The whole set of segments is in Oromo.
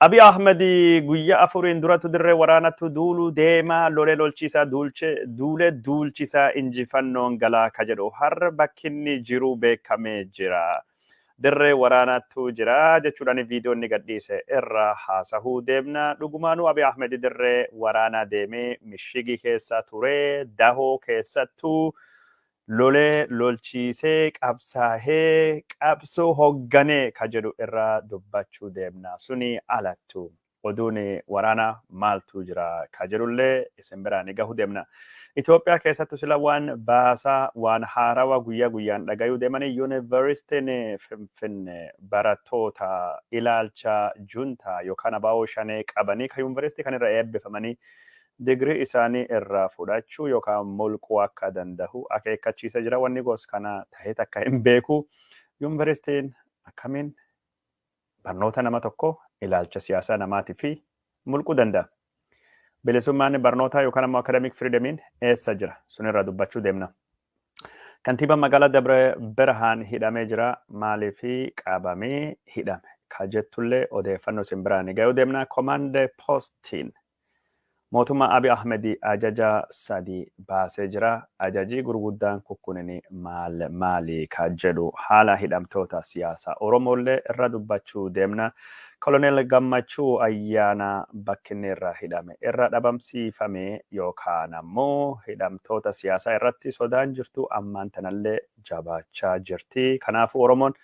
Abiy Ahmed guyyaa 4 duratti dirree waraanatti duuluu deemaa lolee lolchiisaa duulee duulchisaa injifannoon galaa ka jedhu har'a bakki inni jiru beekamee jira. Dirree waraanaattu jira jechuudhaan viidiyoo inni gadhiise irra haasahuu deemna. Dhugumaanuu Abiy Ahmed dirree waraanaa deemee mishigii keessa ture, dahoo keessattuu lolee lolchiisee qabsaahee qabsoo hoogganee ka jedhu irra dubbachuu deemna. Suni alattu oduun waraanaa maaltu jira ka jedhullee isin biraan gahuu deemna. Itoophiyaa keessattu sila waan baasaa waan haarawaa guyyaa guyyaan dhagayuu deemanii yuunivarsiitiin Finfinnee barattoota ilaalcha juntaa yookaan abaa'oo shanee qabanii ka yuunivarsiitii kanarra eebbifamanii digirii isaanii irraa fudhachuu yookaan mulquu akka danda'u akeekkachiisa jira. Wanni gos kana ta'ee takka hin beeku. Yuunivarsiitiin akkamiin barnoota nama tokko ilaalcha siyaasaa namaatii fi mulquu danda'a? Bilisummaan barnootaa yookaan ammoo academic freedomiin eessa jira? Sunirraa dubbachuu deemna. Kantiibaan magaalaa Dabra Birhaan hidhamee jira. Maaliif qabamee hidhame? Ka jettullee odeeffannoo isin biraan gahuu deemna. Command postiin mootummaa Abiy Ahmed ajaja 3 baasee jira. Ajajii gurguddaan kukkunin maal maali ka jedhu haala hidhamtoota siyaasaa Oromollee irra dubbachuu deemna. Koloneel Gammachuu Ayyaana bakki inni irra hidhame irra dhabamsiifame yookaan ammoo hidhamtoota siyaasaa irratti sodaan jirtu ammaan tanallee jabaachaa jirti. Kanaafuu Oromoon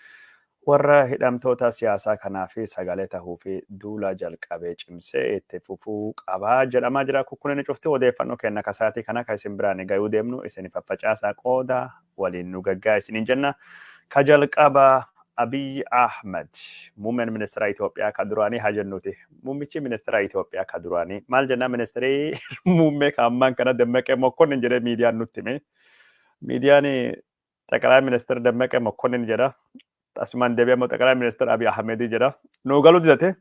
warra hidhamtoota siyaasaa kanaa fi sagalee tahuu fi duula jalqabee cimsee itti fufuu qabaa jedhamaa jira. Kukkunin cufti odeeffannoo kenna kasaatii kana kan isin biraan gahuu deemnu isin faffacaasaa qooda waliin nu gaggaa isiniin jenna. Ka jalqabaa Abiy Ahmed muummeen ministeera Itoophiyaa ka duraanii haa jennuuti. Muummichi ministeera Itoophiyaa ka duraanii maal jennaa ministeerii muummee ka ammaan kana Dammaqee Mokkonnin jedhee miidiyaan nutti hime. Miidiyaan xaqalaa ministeera Dammaqee Mokkonnin jedha. Asumaan deebi'ee ammoo xaqalaa ministeera Abiy Ahmed jedha. Nuu galuu didate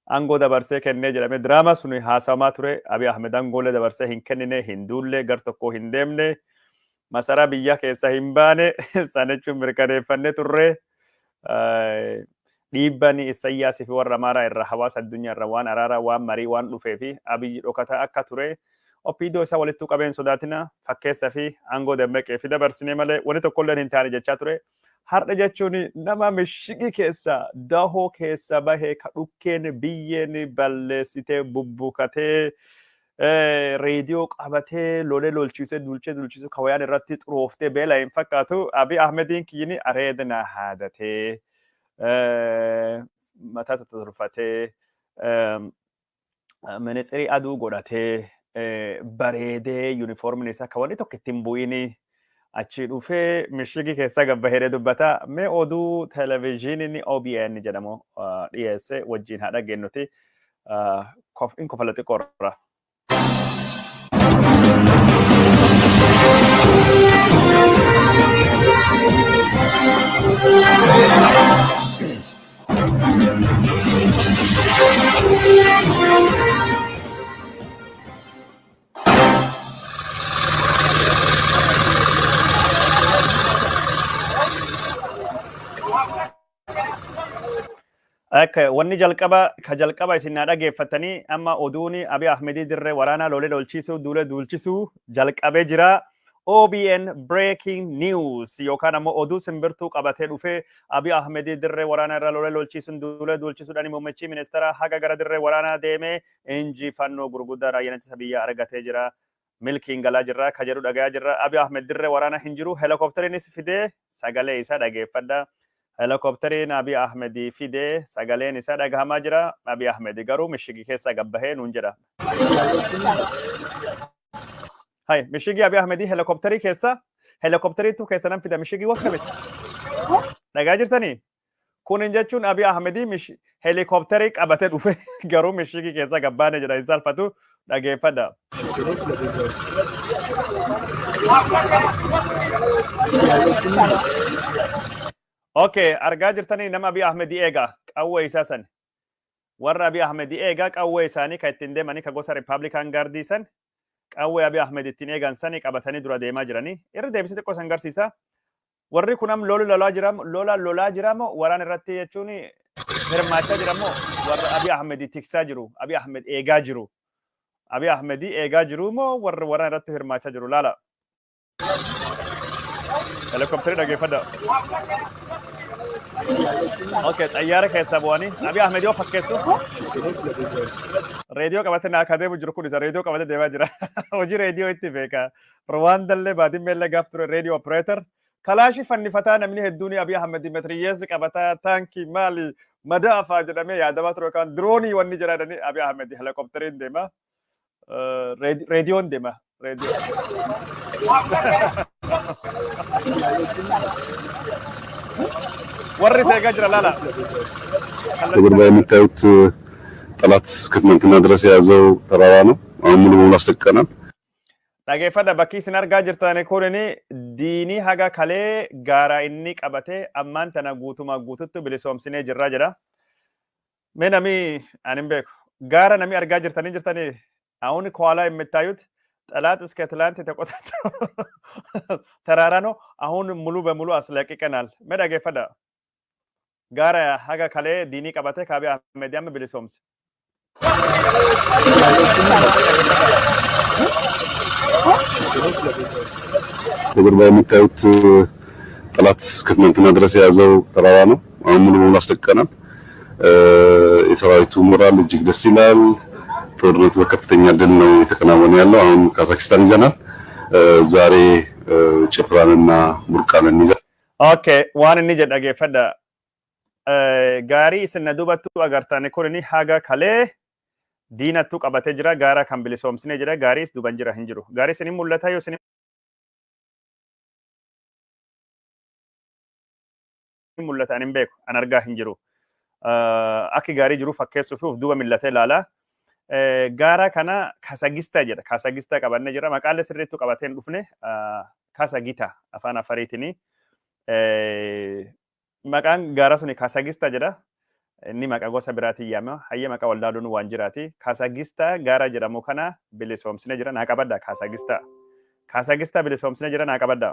aangoo dabarsee kennee jedhamee diraamaa sun haasawamaa ture. Abiy Ahmed aangoolee dabarsee hin kennine, hin duullee, gar tokkoo hin deemne, masaraa biyya keessa hin baane san jechuun mirkaneeffannee turre. Dhiibbaan Isayyaasii fi warra Amaaraa irraa hawaasa addunyaa irraa waan araaraa waan marii waan dhufee fi Abiyyi dhokataa akka ture OPDO isaa walittuu qabeen sodaatina fakkeessa fi aangoo dammaqee fi dabarsinee malee wanni tokkollee hin taane jechaa ture. Har'a jechuun nama mishigii keessa dahoo keessa bahee ka dhukkeen biyyeen balleessitee bubbukatee reediyoo qabatee lolee lolchiisee duulchee duulchiisee kawayaan irratti xurooftee beela hin fakkaatu. Abiy Ahmediin kiyyini areeda na haadatee mataa tolfatee ministirii aduu godhatee bareedee yuunifoormiin isaa ka wanni tokko ittiin bu'ini achi dhufee mishigii keessa gabbahee dubbata. Mee oduu televezyiiniin OBN jedhamu dhiyeesse wajjin haa dhageenyuti. In kofala xiqqoorra. Akka wanni jalqaba ka jalqaba isin naa dhageeffatanii amma oduun Abiy Ahmedii dirree waraanaa lolee lolchiisuu duulee duulchisuu jalqabee jira. OBN Breaking News yookaan ammoo oduu simbirtuu qabatee dhufee Abiy Ahmedii dirree waraanaa irra lolee lolchiisuun duulee duulchisuudhaan muummichi ministeera haga gara dirree waraanaa deemee injifannoo gurguddaa raayyaan ittisa biyyaa argatee jira. Milkiin galaa jirra ka jedhu dhagayaa jirra. Abiy Ahmed dirree waraanaa hin jiru. Helikooppteriinis fidee sagalee isaa dhageeffadha. Helikooppteriin Abiy Ahmed fidee sagaleen isaa dhagahamaa jira. Abiy Ahmed garuu mishigii keessa gabbahee nuun jedha. Hai, mishigii Abiy Ahmed helikooppterii keessa helikooppteriitu keessa nan fida mishigii waska miti. Dhagaa jirtanii? Kunin jechuun Abiy Ahmed helikooppterii qabatee dhufe garuu mishigii keessa gabbaane jedha hin salphatu dhageeffadha. Okay, argaa jirtanii nama Abiy Ahmed eega qawwee isaa san. Warra Abiy Ahmed eega qawwee isaanii kan ittiin deemanii ka gosa Republican Guardii san qawwee Abiy Ahmed ittiin eegan sani qabatanii dura deemaa jiranii. Irra deebisee xiqqoo san garsiisa. Warri kun am lola lolaa jira lola lolaa jira moo waraan irratti jechuun Hirmaachaa jira moo warra Abiy Ahmed tiksaa jiru, Abiy Ahmed eegaa jiru? Abiy Ahmed eegaa jiru moo warra waraana irratti hirmaachaa jiru? Laala. Helikopterii dhageeffadha. Okay, xayyaara keessaa bu'anii Abiy Ahmed yoo fakkeessu reediyoo qabatee naa akka deemu jiru kun isa reediyoo qabatee deemaa jira. Hojii reediyoo itti beeka. Rwaandallee Baadimmeellee gaaf ture reediyoo operator. Kalaashii fannifataa namni hedduun Abiy Ahmed metiriyyeessi qabataa, taankii maali madaafaa jedhamee yaadamaa ture yookaan diroonii wanni jira jedhanii, Abiy Ahmed helikopteriin deema. Reediyoon deema. Reediyoo. Warri seegaa jira laala. ከጀርባ የምታዩት ጠላት እስከ ትናንትና ድረስ የያዘው ተራራ ነው። አሁን ሙሉ በሙሉ አስለቅቀናል። Dhageeffadha, bakki isin argaa jirtan kunini diinii haga kalee gaara inni qabate ammaan tana guutumaa guututti bilisoomsinee jirra jedha. Mee nami ani hin beeku. Gaara nami argaa jirtanii jirtanii አሁን ከኋላ የምታዩት ጠላት እስከ ትላንት የተቆጣጠረው ተራራ ነው። አሁን ሙሉ በሙሉ አስለቅቀናል። Mee dhageeffadha. Gaara haga kalee diinii qabate ka Abiy Ahmed amma bilisoomse. ከጀርባ የምታዩት ጠላት እስከ ትናንትና ድረስ የያዘው ተራራ ነው። አሁን ሙሉ በሙሉ አስለቅቀናል። የሰራዊቱ ሞራል እጅግ ደስ ይላል። ጦርነቱ በከፍተኛ ድል ነው የተከናወነ ያለው። አሁን ካዛክስታን ይዘናል። ዛሬ ጭፍራንና ቡርቃንን ይዘናል። Okay, waan inni jedhu dhageeffadha. Gaarii isin na dubattu agartan kunini haga kalee diinattu qabatee jira. Gaara kan bilisoomsine jira. Gaariis duban jira hin jiru. Gaarii isin mul'ata yoo isin mul'ata ani hin beeku. An argaa hin jiru. Akki gaarii jiru fakkeessuuf of duuba millatee ilaala. Gaara kana Kasagista jedha. Kasagista qabannee jira. Maqaalee sirriittu qabatee hin dhufne, Kasagita afaan Afariitinii. Maqaan gaara suni Kasagista jedha. Inni maqaa gosa biraatiin yaama. Hayya maqaa waldaaluun waan jiraati. Kasagista gaara jedhamu kana bilisoomsine jira. Naa qabadda Kasagista. Kasagista bilisoomsine jira, naa qabadda.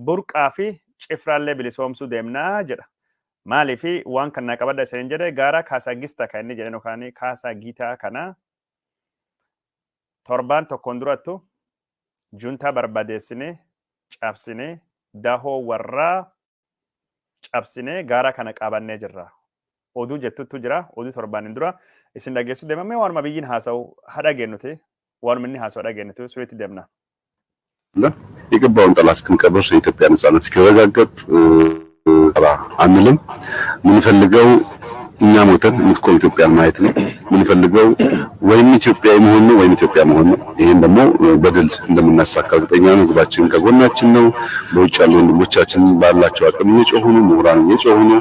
Burqaa fi Cifraallee bilisoomsuu deemnaa jedha. Maaliifi waan kan naa qabadda isin jedhe, gaara Kasagista kan inni jedhan yookaan Kasagita kana torbaan tokkoon durattu juntaa barbadeessine, cabsine, dahoo warraa cabsine, gaara kana qabannee jirra. Oduu jettutu jira. Oduu torbaanin dura isin dhageessuu deemame. Waanuma biyyiin haasa'u haa dhageennuti. Waanuma inni haasa'u dhageennuti suriitti deemna. የገባውን ጠላት እስክንቀብር የኢትዮጵያ ነጻነት እስኪረጋገጥ አንልም። የምንፈልገው እኛ ሞተን የምትቆም ኢትዮጵያን ማየት ነው። የምንፈልገው ወይም ኢትዮጵያዊ መሆን ነው ወይም ኢትዮጵያ መሆን ነው። ይሄን ደግሞ በድል እንደምናሳካ እርግጠኛ ነን። ህዝባችን ከጎናችን ነው። በውጭ ያሉ ወንድሞቻችን ባላቸው አቅም እየጮሁ ነው። ምሁራን እየጮሁ ነው።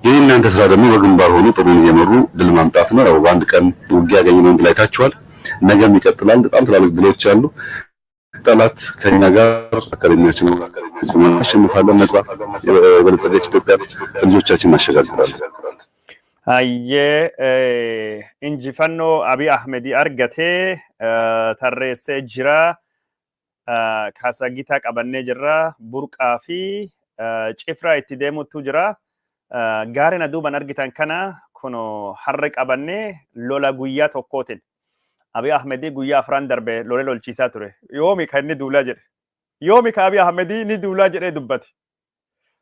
ይህ እናንተ ስራ ደግሞ በግንባር ሆኖ ጥሩን እየመሩ ድል ማምጣት ነው። ያው በአንድ ቀን ውጊያ ያገኘነውን ድል አይታችኋል። ነገም ይቀጥላል። በጣም ትላልቅ ድሎች አሉ። ጠላት ከኛ ጋር አካዳሚያችን እናሸንፋለን። ነጻ የበለጸገች ኢትዮጵያ ልጆቻችን እናሸጋግራለን። Hayyee, injifannoo Abiy Ahmedii argatee tarreessee jira. Kaasagitaa qabannee jirra. Burqaa fi Cifraa itti deemutu jira. Gaarii na duuban argitan kana kun harri qabannee lola guyyaa tokkootiin. Abiy Ahmedii guyyaa afran darbe lola lolchiisaa ture. Yoomi kan inni duulaa jedhe? Yoomi ka Abiy Ahmedii ni duulaa jedhee dubbate?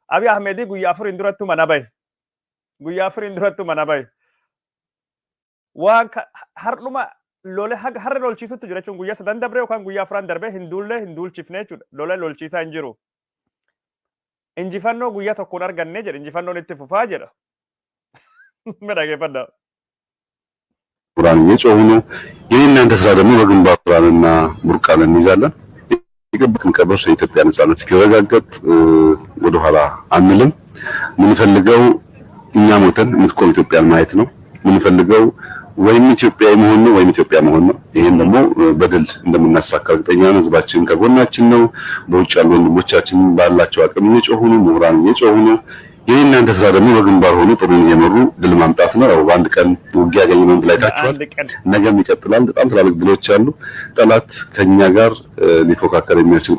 Abiy Ahmedii guyyaa afuriin durattu mana bahe. Guyyaa afuriin durattu mana bahe. Waan har'uma lola har'a lolchiisutti jira jechuun guyyaa sadan darbe yookaan guyyaa afran darbe hin duulle, hin duulchifne jechuudha. Lola lolchiisaa hin jiru. Injifannoo guyyaa tokkoon arganne jedhe, injifannoon itti fufaa jedha. Mee dhageeffadhaa. ቡራን እየጮሁ ነው። የእናንተ ስራ ደግሞ በግንባር ቡራንና ቡርቃን እንይዛለን። የገባትን ቀብር የኢትዮጵያ ነጻነት እስኪረጋገጥ ወደኋላ አንልም። የምንፈልገው እኛ ሞተን የምትቆም ኢትዮጵያን ማየት ነው። የምንፈልገው ወይም ኢትዮጵያዊ መሆን ነው ወይም ኢትዮጵያ መሆን ነው። ይሄን ደግሞ በድል እንደምናሳካ እርግጠኛ ነን። ህዝባችን ከጎናችን ነው። በውጭ ያሉ ወንድሞቻችን ባላቸው አቅም እየጮሁ ነው። ምሁራን እየጮሁ ነው። የእናንተ ስራ ደግሞ በግንባር ሆኖ ጥሩን እየመሩ ድል ማምጣት ነው። ያው በአንድ ቀን ውጊያ ያገኘነውን ድል አይታችኋል። በአንድ ቀን ነገም ይቀጥላል። በጣም ትላልቅ ድሎች አሉ። ጠላት ከኛ ጋር ሊፎካከር የሚያስችል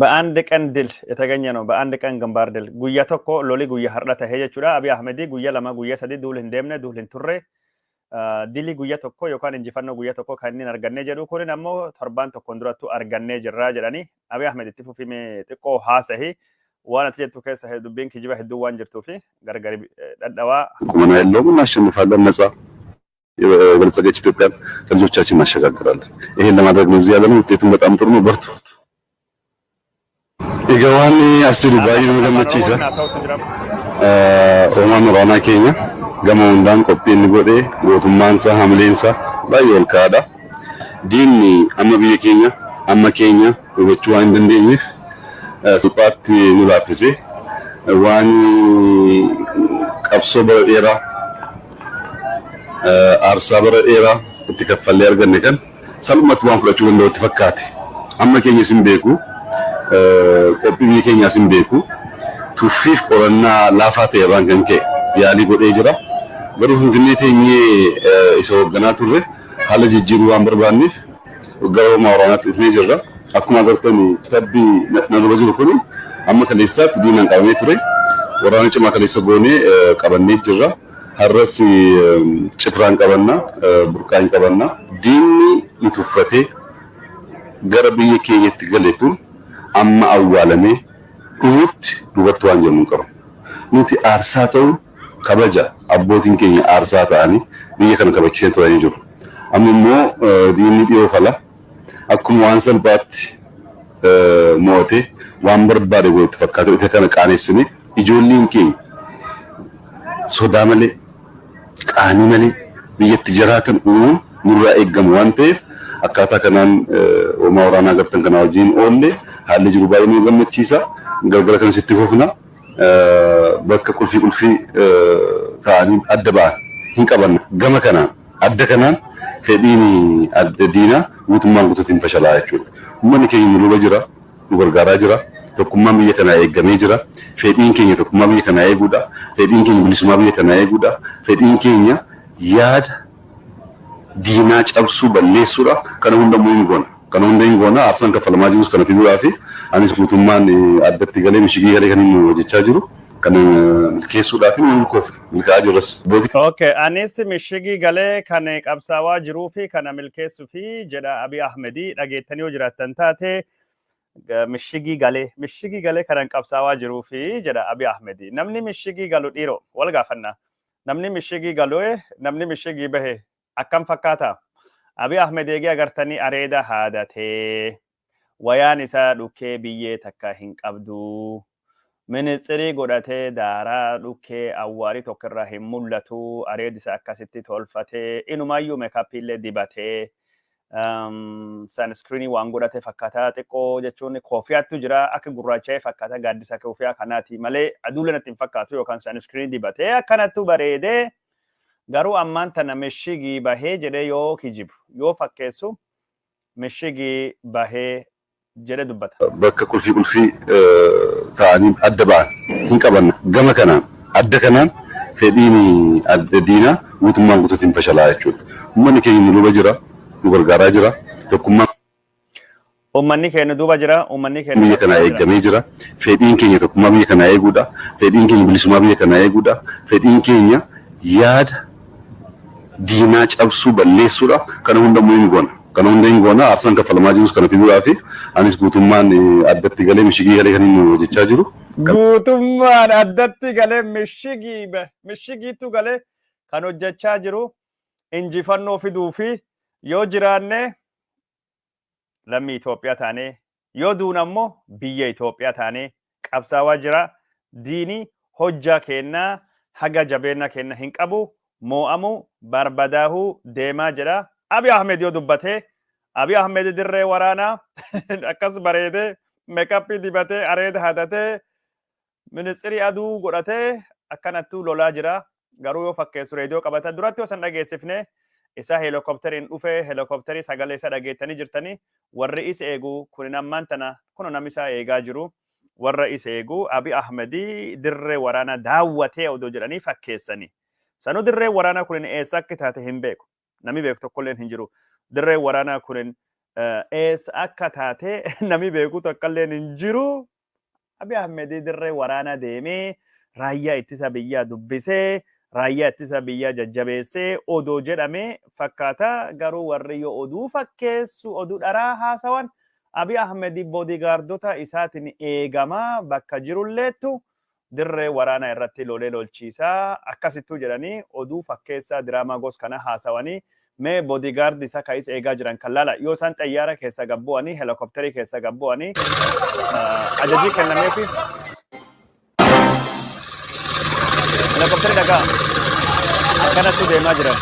በአንድ ቀን ድል የተገኘ ነው። በአንድ ቀን ግንባር ድል guyyaa tokko loli guyyaa har'a tahe jechuudha. Abiy Ahmedii guyyaa 2 guyyaa 3 duul hin deemne, duul hin turre, dilii guyyaa tokko yookaan injifannoo guyyaa tokko kan inni hin arganne jedhu. Kunin ammoo torbaan tokkoon durattuu argannee jirra jedhani. Abiy Ahmed itti fufime xiqqoo haasahi waan ati jettu keessa dubbiin kijiba hedduu waan jirtuufi gargari dhadhawaa ቁመና የለውም። እናሸንፋለን። ነጻ የበለጸገች ኢትዮጵያን ከልጆቻችን እናሸጋግራለን። ይሄን ለማድረግ ነው እዚህ ያለነው። ውጤቱን በጣም ጥሩ ነው። በርቱ። Egaa waan as jiru baay'ee nama gammachiisa. Hoomaan waraanaa keenya gama hundaan qophii inni godhee, gootummaan isaa, hamileen isaa baay'ee ol ka'aadha. Diinni amma biyya keenya amma keenya hubachuu waan hin dandeenyeef salphaatti nu laaffisee waan qabsoo bara dheeraa, aarsaa bara dheeraa itti kaffallee arganne kan salphumatti waan fudhachuu danda'u itti fakkaate. Amma keenyas hin beeku, qophii biyya keenyaas hin beeku. Tuffiif qorannaa laafaa ta'e irraan kan ka'e yaalii godhee jira. Garuu Finfinnee teenyee isa hoogganaa turre haala jijjiiruu waan barbaanneef gara hoomaa waraanaatti dhufnee jirra. Akkuma agartan tabbi na dura jiru kun amma kaleessaatti diinaan qabamee ture. Waraana cimaa kaleessa goonee qabannee jirra. Har'as cifraan qabanna, burqaan qabanna. Diinni nu tuffatee gara biyya keenyatti gale kun amma awwaalamee dhumutti duubatti waan jennu hin qabu. Nuti aarsaa ta'uu kabaja abbootiin keenya aarsaa ta'anii biyya kana kabachisee turanii jiru. Amma immoo diinni dhiyoo fala akkuma waan salphaatti mo'atee waan barbaade godhutti fakkaate dhufe kana qaaneessine ijoolleen keenya sodaa malee, qaanii malee biyyatti jiraatan uumuun nurraa eeggamu waan ta'eef, akkaataa kanaan hoomaa waraanaa gartan kanaa wajjin oolle. Haalli jiru baay'ee nu gammachiisa. Galgala kan sitti fufna. Bakka qulfii qulfii ta'anii adda ba'an hin qabanna. Gama kanaan adda kanaan fedhiin diinaa guutummaan guutuutti fashalaa jechuudha. Uummanni keenya nu duuba jira, nu gargaaraa jira. Tokkummaan biyya kanaa eeggamee jira. Fedhiin keenya tokkummaa biyya kanaa eeguudha. Fedhiin keenya bilisummaa biyya kanaa eeguudha. Fedhiin keenya yaada diinaa cabsuu balleessuudha. Kana hunda immoo hin goona. Kana hunda hin goona. Aarsaan kaffalamaa jirus kana fiduudhaa fi anis guutummaan addatti galee mishigii galee kan inni hojjechaa jiru kana milkeessuudhaa fi milkoofne milkaa'aa jirras. Okay, anis mishigii galee kan qabsaawaa jiruu fi kana milkeessuu fi jedha Abiy Ahmedii. Dhageettanii yoo jiraattan taate, mishigii galee kanan qabsaawaa jiruu fi jedha Abiy Ahmedii. Namni mishigii galu dhiiroo wal gaafanna. Namni mishigii galu, namni mishigii bahe akkam fakkaata? Abiy Ahmed eegee agartanii areeda haadatee, wayaan isaa dhukkee biyyee takka hin qabdu. Ministirii godhatee daaraa dhukkee awwaarii tokko irraa hin mul'atu. Areedi isaa akkasitti tolfatee, inumaayyuu makeup illee dibatee, sunscreen waan godhate fakkaataa xiqqoo jechuun koofiyaattu jira, akka gurraacha'ee fakkaata gaaddisa koofiyaa kanaati malee aduulee natti hin fakkaatu, yookaan sunscreen dibatee akkanattu bareedee, garuu ammaan tana mishigii bahee jedhee yoo kijibu, yoo fakkeessu, mishigii bahee jedhe dubbata. Bakka qulfii qulfii ta'anii adda ba'an hin qabanna. Gama kanaan adda kanaan fedhiin diinaa guutummaan guutuutti hin fashalaa jechuudha. Uummanni keenya nu duuba jira, nu gargaaraa jira. Tokkummaan Uummanni keenya duuba jira, uummanni keenya biyya kanaa eeggamee jira. Fedhiin keenya tokkummaa biyya kanaa eeguudha. Fedhiin keenya bilisummaa biyya kanaa eeguudha. Fedhiin keenya yaada diinaa cabsuu balleessuudha. Kana hunda immoo hin goona. Kana hunda hin goona. Aarsaan kaffalamaa jirus kana fiduudhaa fi anis guutummaan addatti galee mishigii galee kan inni hojjechaa jiru. Guutummaan addatti galee mishigii mishigiitu galee kan hojjechaa jiru injifannoo fiduu fi yoo jiraanne lammii Itoophiyaa taanee, yoo duun ammoo biyya Itoophiyaa taanee qabsaawaa jira. Diini hojjaa kennaa haga jabeenya kenna hin qabu, moo'amu barbadaahuu deemaa jedha. Abiy Ahmed yoo dubbatee, Abiy Ahmed dirree waraanaa akkas bareedee, makeup dibatee, areeda hadatee, ministirii aduu godhatee akkanattuu lolaa jira. Garuu yoo fakkeessu reediyoo qabata. Duratti yoo san dhageessifne isa heelikoopteriin dhufee, heelikoopterii sagalee isa dhageettanii jirtanii. Warri isa eegu kunin ammaan tana kun namni isaa eegaa jiru. Warra isa eegu Abiy Ahmedii dirree waraanaa daawwatee odoo jedhanii fakkeessanii. Sanuu dirree waraanaa kunin eessa akka taate hin beeku. Namni beeku tokkolleen hin jiru. Dirree waraanaa kunin Eessa akka taate namni beeku tokkolleen hin jiru. Abiy Ahmed dirree waraanaa deemee raayyaa ittisa biyyaa dubbisee raayyaa ittisa biyyaa jajjabeessee odoo jedhamee fakkaata. Garuu warri yoo oduu fakkeessu oduu dharaa haasawan Abiy Ahmed boodigaardota isaatiin eegamaa bakka jirulleettu dirree waraanaa irratti lolee lolchiisaa akkasittuu jedhanii oduu fakkeessaa diraamaa gos kana haasawanii mee boodigaardi isaa ka'is eegaa jiran kan laala yoo isaan xayyaara keessa gabbu'anii helikopterii keessa gabbu'anii ajajii kennameefi helikopterii dhagaa akkanatti deemaa jiran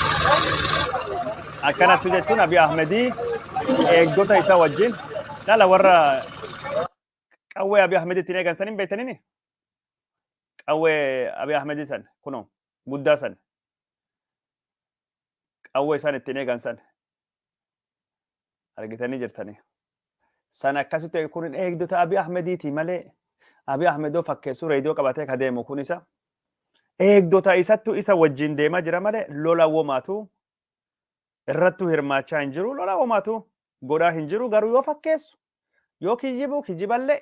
akkanatti jechuun Abiy Ahmedii eegdota isaa wajjin laala warra qawwee Abiy Ahmed ittiin eegan san hin beektanini qawwee Abiy Ahmed san kunoo guddaa san qawwee isaan ittiin eegan san argitanii jirtanii. San akkasitti kun eegdota Abiy Ahmediiti malee Abiy Ahmedoo fakkeessuu reediyoo qabatee ka deemu kun isa eegdota isattu isa wajjin deemaa jira malee lola womaatu irrattuu hirmaachaa hin jiru, lola womaatu godhaa hin jiru. Garuu yoo fakkeessu yoo kijibu kijiballee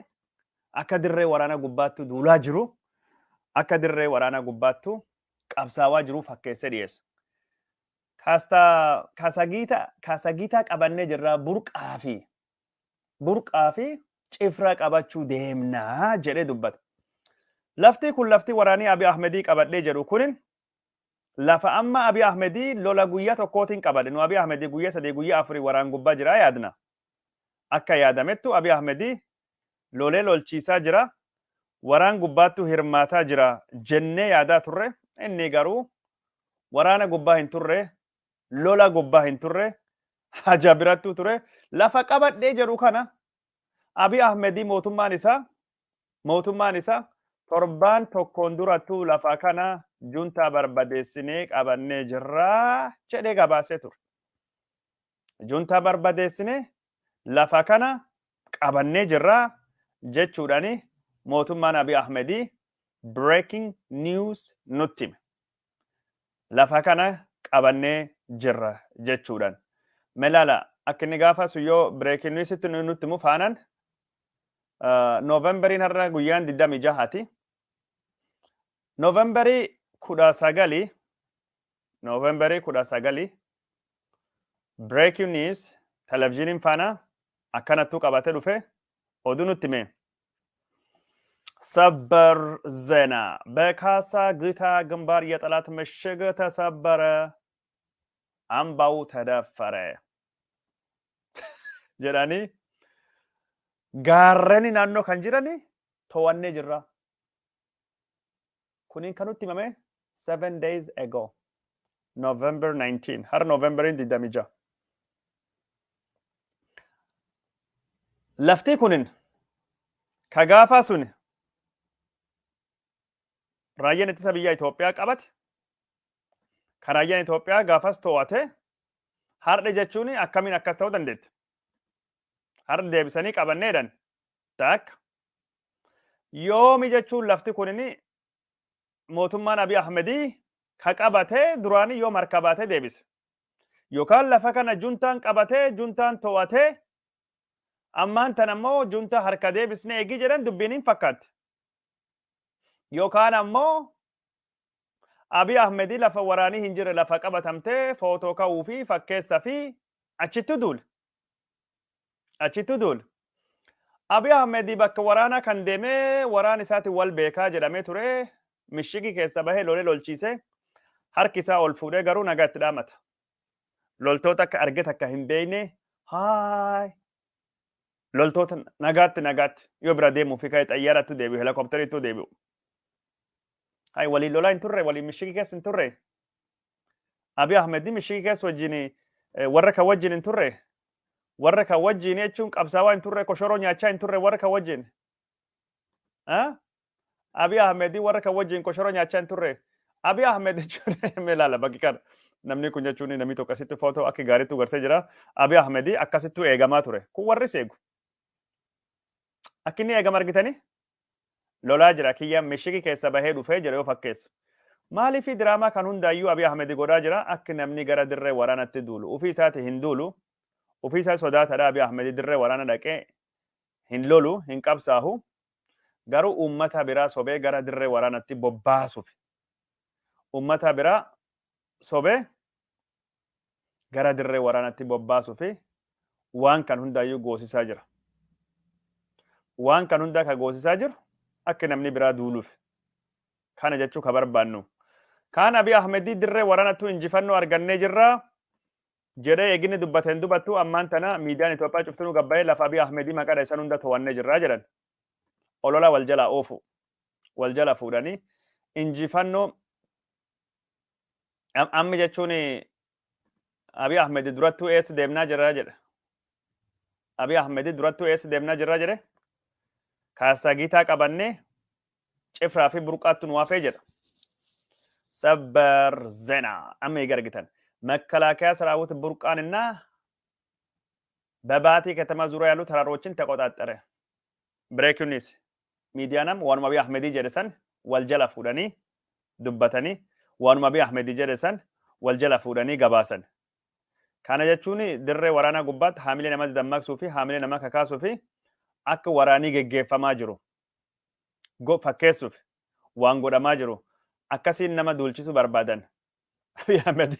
akka dirree waraana gubbaattu duulaa jiru, akka dirree waraana gubbaattu qabsaawaa jiru fakkeessee dhiyeessa. Kaasagiitaa qabannee jirra, burqaa fi cifra qabachuu deemnaa jedhee dubbata. Lafti kun lafti waraanii Abiy Ahmedii qabadhee jedhu kunin lafa amma Abiy Ahmedii lola guyyaa tokkootiin qabadhe. Nu Abiy Ahmedii guyyaa 3 guyyaa 4 waraan gubbaa jira yaadna. Akka yaadamettu Abiy Ahmedii lolee lolchiisaa jira. Waraan gubbaattu hirmaataa jira jennee yaadaa turre. Inni garuu waraana gubbaa hin turre, lola gubbaa hin turre, haja birattuu ture. Lafa qabadhee jedhu kana Abiy Ahmedii mootummaan isaa torbaan tokkoon durattuu lafa kana juntaa barbadeessinee qabannee jirraa jedhee gabaasee ture. Juntaa barbadeessinee lafa kana qabannee jirraa jechuudhaani mootummaan Abiy Ahmedii breaking news nutti hime. Lafa kana qabannee jirra jechuudhaan. Melaala akka inni gaafa sun yoo breaking newsitti nutti himu faanaan Noovemberiin har'a guyyaan 26ti. Noovemberii 19, Noovemberii 19 breaking news televizyiiniin faana akkanattuu qabatee dhufe oduu nutti hime. ሰበር ዜና፣ በካሳጊታ ግንባር የጠላት ምሽግ ተሰበረ፣ አምባው ተደፈረ jedhanii gaarreni naannoo kan jirani to'annee jirra. Kuniin kan nutti himame 7 days ago, November 19, har Novemberiin 26. Lafti kunin ka gaafa sun raayyaan ittisa biyya Itoophiyaa qabate, ka raayyaan Itoophiyaa gaafas to'ate har'a jechuun akkamiin akkas ta'uu dandeetti? Har'a deebisanii qabanneedhan takka. Yoomi jechuun lafti kunin mootummaan Abiy Ahmedii ka qabatee duraanii yoom harka baatee deebise? Yookaan lafa kana juntaan qabatee juntaan to'atee ammaan tan ammoo juntaa harka deebisne eegii jedhan dubbiin hin fakkaatti. Yookaan ammoo Abiy Ahmedii lafa waraanii hin jirre lafa qabatamtee footoo ka'uu fi fakkeessa fi achitti duule. Achitti duule. Abiy Ahmedii bakka waraanaa kan deemee waraan isaatiin wal beekaa jedhamee ture, mishigii keessa bahee lolee lolchiisee harki isaa ol fuudhee garuu nagaa itti dhaamata. Loltoota akka arge takka hin beekne haay loltoota nagaatti nagaatti yoo bira deemuu fi ka'e xayyaaratti deebi'u, helikopteriitti deebi'u. Hay waliin lolaa hin turre, waliin mishigii keessa hin turre. Abiy Ahmed mishigii keessa wajjin warra kan wajjin hin turre. Warra kan wajjin jechuun qabsaawaa hin turre, koshoroo nyaachaa hin turre warra kan wajjin. Abiy Ahmed warra kan wajjin koshoroo nyaachaa hin turre. Abiy Ahmed jechuun mee ilaala bakki kana. Namni kun jechuun namni tokko asitti footoo akka gaariitti garsee jira. Abiy Ahmed akkasittuu eegamaa ture. Kun warri eegu. Akka inni eegama argitanii? Lolaa jira kiyya mishigi keessa bahee dhufee jira yoo fakkeessu. Maaliif diraamaa kan hundaayyuu Abiy Ahmed godhaa jira? Akka namni gara dirree waraanatti duulu. Ofii isaati hin duulu. Ofiisaa sodaataadha. Abiy Ahmed dirree waraana dhaqee hin lolu, hin qabsaahu, garuu uummata biraa sobee gara dirree waraanatti bobbaasuuf, uummata biraa sobee gara dirree waraanatti bobbaasuuf waan kan hundaayyuu goosisaa jira. Waan kan hundaa ka goosisaa jiru akka namni biraa duuluuf. Kana jechuu ka barbaannu. Kaan Abiy Ahmedii dirree waraanattu injifannoo argannee jirra jedhee eeginni dubbateen dubbattu, ammaan tana miidiyaan Itoophiyaa cuftinuu gabbayee lafa Abiy Ahmedii maqaa isaan hunda to'annee jirra jedhan. Olola wal jalaa oofu. Wal jala fuudhanii injifannoo ammi jechuun Abiy Ahmed durattuu eessa deemnaa jirra jedha. Abiy Ahmed durattuu eessa deemnaa jirra jedhe. Kaasagiitaa qabannee Cifraa fi Burqaatti nu hafee jedha. ሰበር ዜና amma eega argitan መከላከያ ሰራዊት ቡርቃንና በባቲ ከተማ ዙሪያ ያሉ ተራሮችን ተቆጣጠረ። Breaking news. Miidiyaan amma waanuma Abiy Ahmedii jedhe san wal jala fuudhanii dubbatanii, waanuma Abiy Ahmedii jedhe san wal jala fuudhanii gabaasan. Kana jechuun dirree waraanaa gubbaatti haamilee nama dammaqsuu fi haamilee nama kakaasuu fi akka waraanii geggeeffamaa jiru fakkeessuuf waan godhamaa jiru, akkasiin nama duulchisuu barbaadan. Abiy Ahmed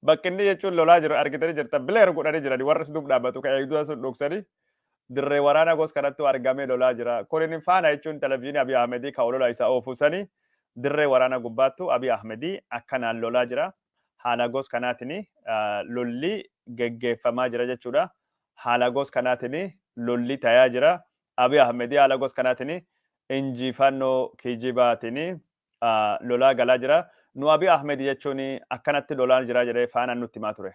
bakki inni jechuun lolaa jiru argitanii jirta, blur godhanii jirani, warra duub dhaabbatu kan eegduu sun dhoksanii dirree waraanaa gos kanatti argamee lolaa jira. Kunin Faana jechuun televizyiinii Abiy Ahmedii kan olola isaa oofu sanii dirree waraanaa gubbaattu Abiy Ahmedii akkanaan lolaa jira. Haala gos kanaatiin lolli geggeeffamaa jira jechuudha. Haala gos kanaatiin lolli tayaa jira. Abiy Ahmedii haala gos kanaatiin injifannoo kijibaatiin lolaa galaa jira. Nu Abiy Ahmed jechuun akkanatti lolaa jira jedhee Faanaan nutti himaa ture.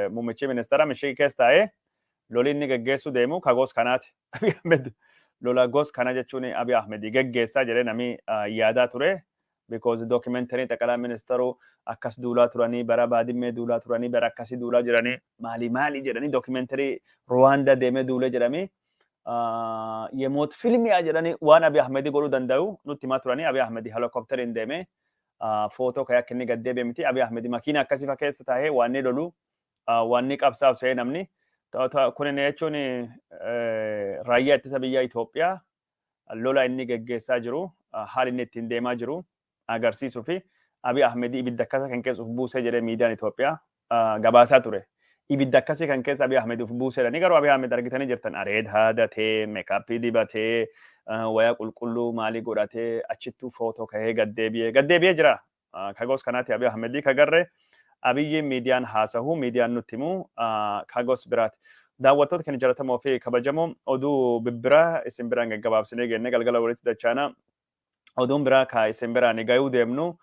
Muummichi ministeera mishii keessa taa'ee lolli inni geggeessuu deemu ka gos kanaati. Abiy Ahmed lola gos kana jechuun Abiy Ahmed geggeessaa jedhee namni yaadaa ture. Because documentary ጠቅላይ ministeeruu akkas duulaa turanii, bara Baadimmee duulaa turanii, bara akkasii duulaa jiranii, maali maali jedhanii, documentary Ruwaandaa deemee duulee jedhamee, የሞት ፍልሚያ jedhanii waan Abiy Ahmed godhuu danda'u nutti himaa turanii. Abiy Ahmed helikopteriin deemee footoo ka'ee akka inni gad deebi'e miti. Abiy Ahmed makiina akkasii fa keessa taa'ee waan inni lolu, waan inni qabsaa'u se'ee namni. Kunin jechuun raayyaa ittisa biyya Itoophiyaa lola inni geggeessaa jiru, haala inni ittiin deemaa jiru agarsiisuu fi Abiy Ahmed ibidda akkasa kan keessa uf buusee jedhee miidiyaan Itoophiyaa gabaasaa ture. Ibidda akkasii kan keessa Abiy Ahmed uf buusee jedhanii, garuu Abiy Ahmed argitanii jirtan, areed haadatee, makeup dibatee, wayaa qulqulluu maalii godhatee achittuu footoo ka'ee gad deebi'ee jira. Kagos kanaati Abiy Ahmedii kagarre. Abiyyi miidiyaan haasahu, miidiyaan nutti himu kagos biraati. Daawwattoota keenya jaallatamoo fi kabajamoo, oduu bibbiraa isin biraan gaggabaabsinee geenne galgala walitti dachaana. Oduun biraa ka isin biraan gayuu deemnu,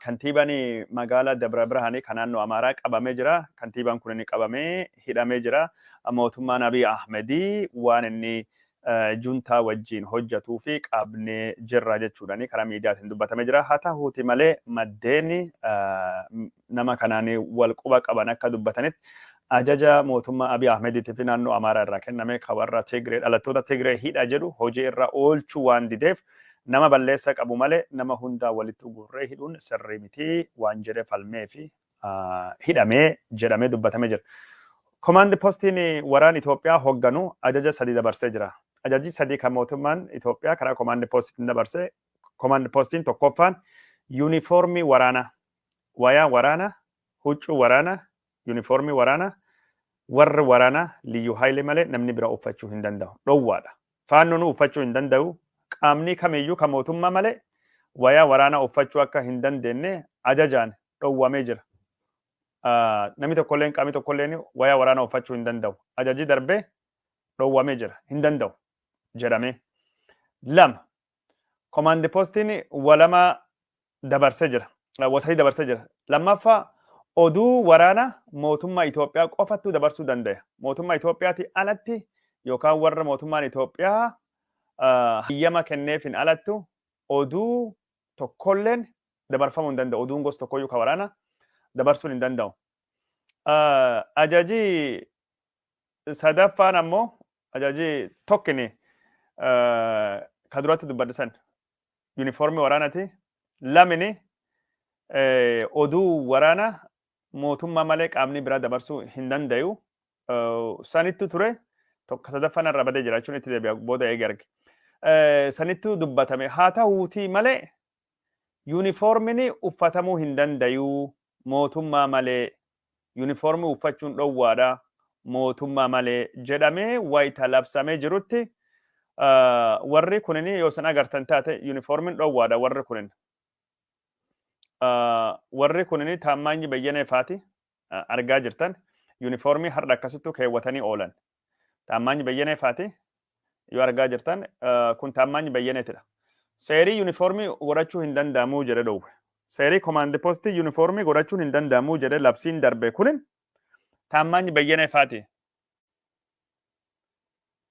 kantiibaan magaalaa Dabra Birhaanii kan naannoo Amaaraa qabamee jira. Kantiibaan kun inni qabamee hidhamee jira. Mootummaan Abiy Ahmedii waan inni juntaa wajjin hojjetuu fi qabnee jirra jechuudhaan karaa miidiyaatiin dubbatamee jira. Haa ta'uuti malee maddeen nama kanaan wal quba qaban akka dubbatanitti, ajaja mootummaa Abiy Ahmediitii fi naannoo Amaaraa irraa kenname kan warra Tigree, dhalattoota Tigree hidha jedhu hojii irra oolchuu waan dideef, nama balleessa qabu malee nama hundaa walitti gurree hidhuun sirrii miti waan jedhee falmee fi hidhamee jedhamee dubbatamee jira. Komaandi postiin waraan Itoophiyaa hoogganu ajaja sadi dabarsee jira. Ajaji sadi kan mootummaan Itoophiyaa karaa komaandi postiin dabarsee, komaandi postiin tokkoffaan yuunifoormii waraanaa, wayaa waraanaa, huccuu waraanaa, yuunifoormii waraanaa warri waraanaa liyyuu haayilee malee namni bira uffachuu hin danda'u. Dhowwaadha. Faannoon uffachuu hin danda'u. Qaamni kamiyyuu kan mootummaa malee wayaa waraanaa uffachuu akka hin dandeenye ajajaan dhowwamee jira. Namni tokkolleen, qaamni tokkolleen wayaa waraanaa uffachuu hin danda'u. Ajaji darbee dhowwamee jira. Hin danda'u jedhamee. Lama, komaandi postiin walama dabarsee jira. Wasayii dabarsee jira. Lammaffaa, oduu waraana mootummaa Itoophiyaa qofattu dabarsuu danda'a. Mootummaa Itoophiyaati alatti yookaan warra mootummaan Itoophiyaa hayyama kenneefin alattu oduu tokkolleen dabarfamuu hin danda'u. Oduun gosa tokkoyyuu kan waraana dabarsuun hin danda'u. Ajaji sadaffaan ammoo, ajaji tokkini ka duratti dubbadhisan yuunifoormii waraanaati. Lamini oduu waraana mootummaa malee qaamni biraa dabarsuu hin dandayu. Sanittu ture tokko sadaffaan irra badee jira jechuun itti deebi'a booda eegi arge. Sanittu dubbatame haa ta'uutii malee yuunifoormiin uffatamuu hin dandayuu mootummaa malee, yuunifoormii uffachuun dhowwaadha mootummaa malee jedhamee wayita labsamee jirutti warri kunin yoo san agartan taate yuunifoormiin dhowwaadha warri kunin. Warri kunin Taammaanyi Bayyanee faati argaa jirtan yuunifoormii har'a akkasittuu keewwatanii oolan. Taammaanyi Bayyanee faati yoo argaa jirtan kun Taammaanyi Bayyaneetidha. Seerii yuunifoormii godhachuu hin danda'amuu jedhe dhowwe. Seerii komaandi poostii yuunifoormii godhachuun hin danda'amuu jedhe labsiin darbe kunin Taammaanyi Bayyanee faati.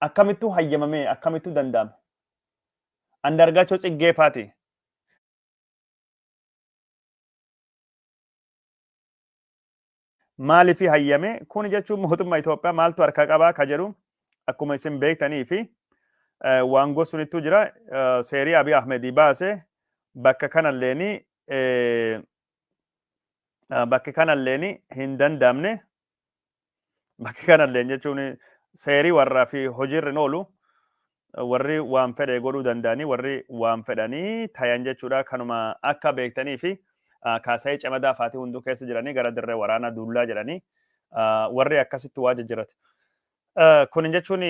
Akkamittuu hayyamamee akkamittuu danda'ame? Andargaachoo Tsiggee faati. Maaliif hayyame? Kun jechuun mootummaa Itoophiyaa maaltu harka qabaa ka jedhu akkuma isin beektanii fi waan gosunittu jira. Seerii Abiy Ahmedii baase bakka kanalleeni bakka kanalleeni hin danda'amne. Bakka kanalleen jechuun seerii warraa fi hojiirra hin oolu warri waan fedhe godhuu danda'anii warri waan fedhanii tayan jechuudha. Kanuma akka beektanii fi Kaasaayii Camadaa faatii hunduu keessa jiranii gara dirree waraanaa duullaa jedhanii warri akkasitti waa jijjiirate. Kun jechuun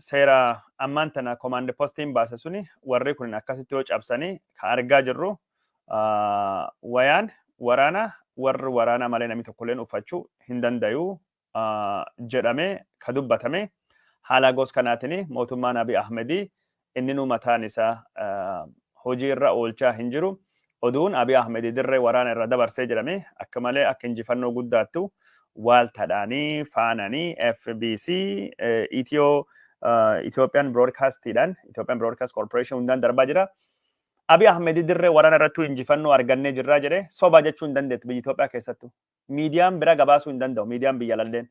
seera ammaan tana komaandi poostiin baase suni warri kun akkasitti yoo cabsanii ka argaa jirru wayaan waraana warri waraana malee namni tokkolleen uffachuu hin dandayu jedhamee ka dubbatame haala gos kanaatiin mootummaan Abiy Ahmedii inni nu mataan isaa hojii irra oolchaa hin jiru. Oduun Abiy Ahmedii dirree waraana irra dabarsee jedhame akka malee akka injifannoo guddaattu waaltadhaanii faananii FBC Ethiopian Broadcastiidhaan Ethiopian Broadcast Corporation hundaan darbaa jira. Abiy Ahmedii dirree waraana irrattuu injifannoo argannee jirraa jedhee soba jechuu hin dandeettu biyya Itoophiyaa keessattuu. Miidiyaan bira gabaasuu hin danda'u miidiyaan biyya lalleen.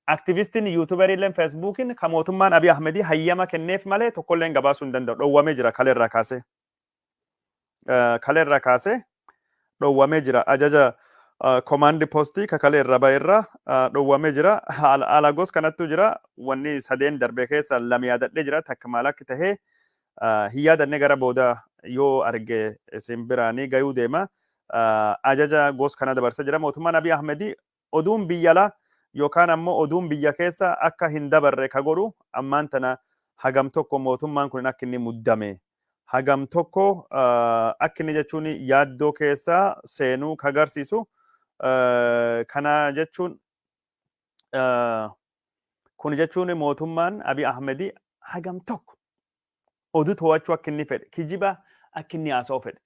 Aktivistiin yuutuuberiileen feesbuukiin kan mootummaan Abiy Ahmedii hayyama kenneef malee tokkolleen gabaasuu hin danda'u. Dhowwamee jira kaleerraa kaasee. Kaleerraa kaasee dhowwamee jira. Ajaja komaandi poostii kakalee irra ba'e irraa dhowwamee jira. Haala gos kanattu jira. Wanni sadeen darbe keessa lama yaadadhee jira. Takka maal akka tahee hin yaadannee gara booda yoo arge isin biraanii gayuu deema. Ajaja gos kana dabarsee jira. Mootummaan Abiy Ahmedii oduun biyya alaa yookaan ammoo oduun biyya keessa akka hin dabarre ka godhu ammaan tana hagam tokko mootummaan kun akka inni muddame. Hagam tokko akka inni jechuun yaaddoo keessa seenuu ka agarsiisu. Kana jechuun kun jechuun mootummaan Abiy Ahmedii hagam tokko oduu to'achuu akka inni fedhe kijiba akka inni haasa'u fedhe.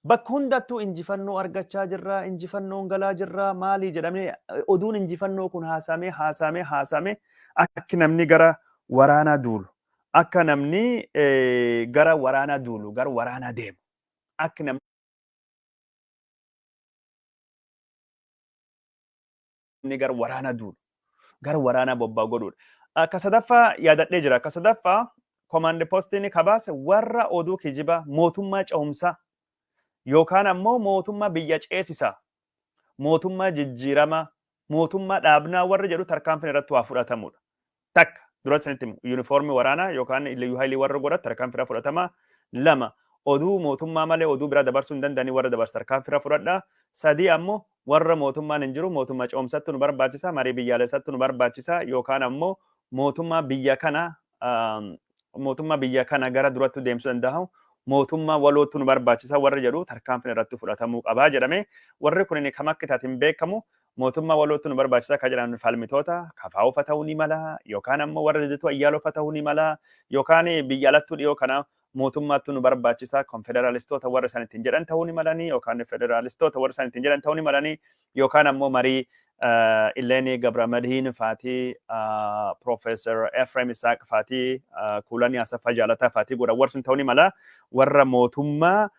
Bakka hundattuu injifannoo argachaa jirra, injifannoon galaa jirra, maalii jedhamee oduun injifannoo kun haasamee haasamee haasamee akka namni gara waraanaa duulu, akka namni gara waraanaa duulu, gara waraanaa deemu, akka namni gara waraanaa duulu, gara waraanaa bobba'u godhuudha. Akka sadaffaa yaadadhee jira. Akka sadaffaa komaandi poostiin kabaase warra oduu kijiba mootummaa cehumsaa yookaan ammoo mootummaa biyya ceesisaa, mootummaa jijjiirama, mootummaa dhaabnaa warri jedhu tarkaanfiin irratti waa fudhatamudha. Takka duratti sanitti yuunifoormii waraanaa yookaan liyyuu haayilii warra godhatu tarkaanfii irra fudhatama. Lama oduu mootummaa malee oduu biraa dabarsuu hin danda'anii warra dabarsu tarkaanfii irra fudhadha. Sadii ammoo warra mootummaan hin jiru mootummaa ce'umsattu nu barbaachisa, marii biyyaalessattu nu barbaachisa yookaan ammoo mootummaa biyya kana mootummaa biyya kana gara duratti deemsuu danda'u mootummaa walootu nu barbaachisa warri jedhu tarkaanfiin irratti fudhatamuu qabaa jedhame. Warri kun kam akka itaatiin beekamu mootummaa walootu nu barbaachisa kan jedhan falmitoota kafaa'uufa ta'uu ni mala yookaan ammoo warra didituu ayyaaloofa ta'uu ni mala yookaan biyya alattuu dhiyoo kana mootummaattu nu barbaachisa konfederaalistoota warra isaan ittiin jedhan ta'uu ni malanii yookaan federaalistoota warra isaan ittiin jedhan ta'uu ni malanii yookaan ammoo marii Illeenii Gabramadiin faatii Profeesar Efreem Isaaq faatii Kuulanii Asaffaa Jaalataa faatii godhan warri sun ta'uu ni mala warra mootummaa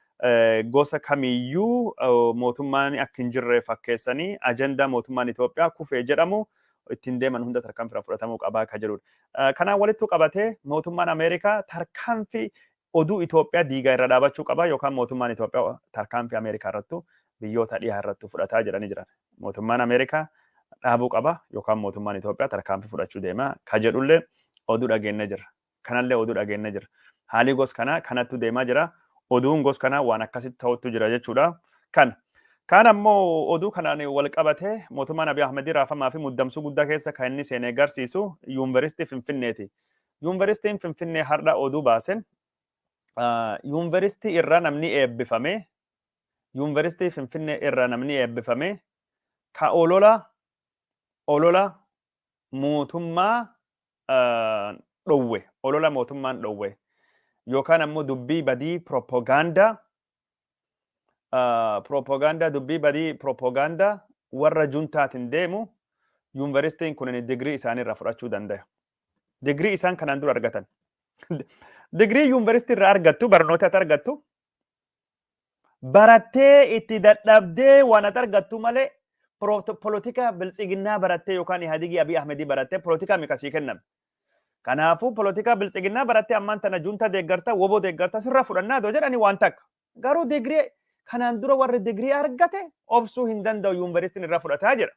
gosa kamiyyuu mootummaan akka hin jirre fakkeessanii ajandaa mootummaan Itoophiyaa kufee jedhamu ittiin deeman hunda tarkaanfii fudhatamuu qabaa ka jedhudha. Kanaan walittu qabatee mootummaan Ameerikaa tarkaanfii oduu Itoophiyaa diigaa irra dhaabachuu qaba yookaan mootummaan Itoophiyaa tarkaanfii Ameerikaa irrattu Biyyoota dhihaa irratti fudhataa jiranii jiran. Mootummaan Ameerikaa dhaabuu qaba yookaan mootummaan Itoophiyaa tarkaanfii fudhachuu deema. Ka jedhullee oduu dhageenya jira. Kanallee oduu dhageenya jira. Haalli gos kanaa kanattu deemaa jira. Oduun gos kanaa waan akkasitti ta'utu jira jechuudha. Kaan ammoo oduu kanaan wal qabatee mootummaan Abiy Ahmed raafamaa fi muddamsuu guddaa keessa kan inni seenee agarsiisu Yuunivarsiitii Finfinneeti. Yuunivarsiitiin Finfinnee har'a oduu baaseen yuunivarsiitii irraa namni eebbifame, Yuunivarsiitii Finfinnee irraa namni eebbifame ka olola mootummaa dhowwe, olola mootummaan dhowwe yookaan ammoo dubbii badii propagaandaa dubbii badii propagaandaa warra juntaatiin deemu yuunivarsiitiin kun digirii isaanii irraa fudhachuu danda'a. Digirii isaan kanaan dura argatan. Digirii yuunivarsiitii irraa argattu, barnoota ati argattu, barattee itti dadhabdee waan ati argattu malee polotika biltsiginnaa barattee yookaan Ihaadigii Abiy Ahmedii barattee polotika mikasii kenname. Kanaafuu polotika biltsiginnaa barattee ammaan tana junta deeggarta, woboo deeggarta sirra fudhannaa doo jedhanii waan takka. Garuu digirii kanaan dura warri digirii argate obsuu hin danda'u, yuunivarsiitiin irraa fudhataa jira.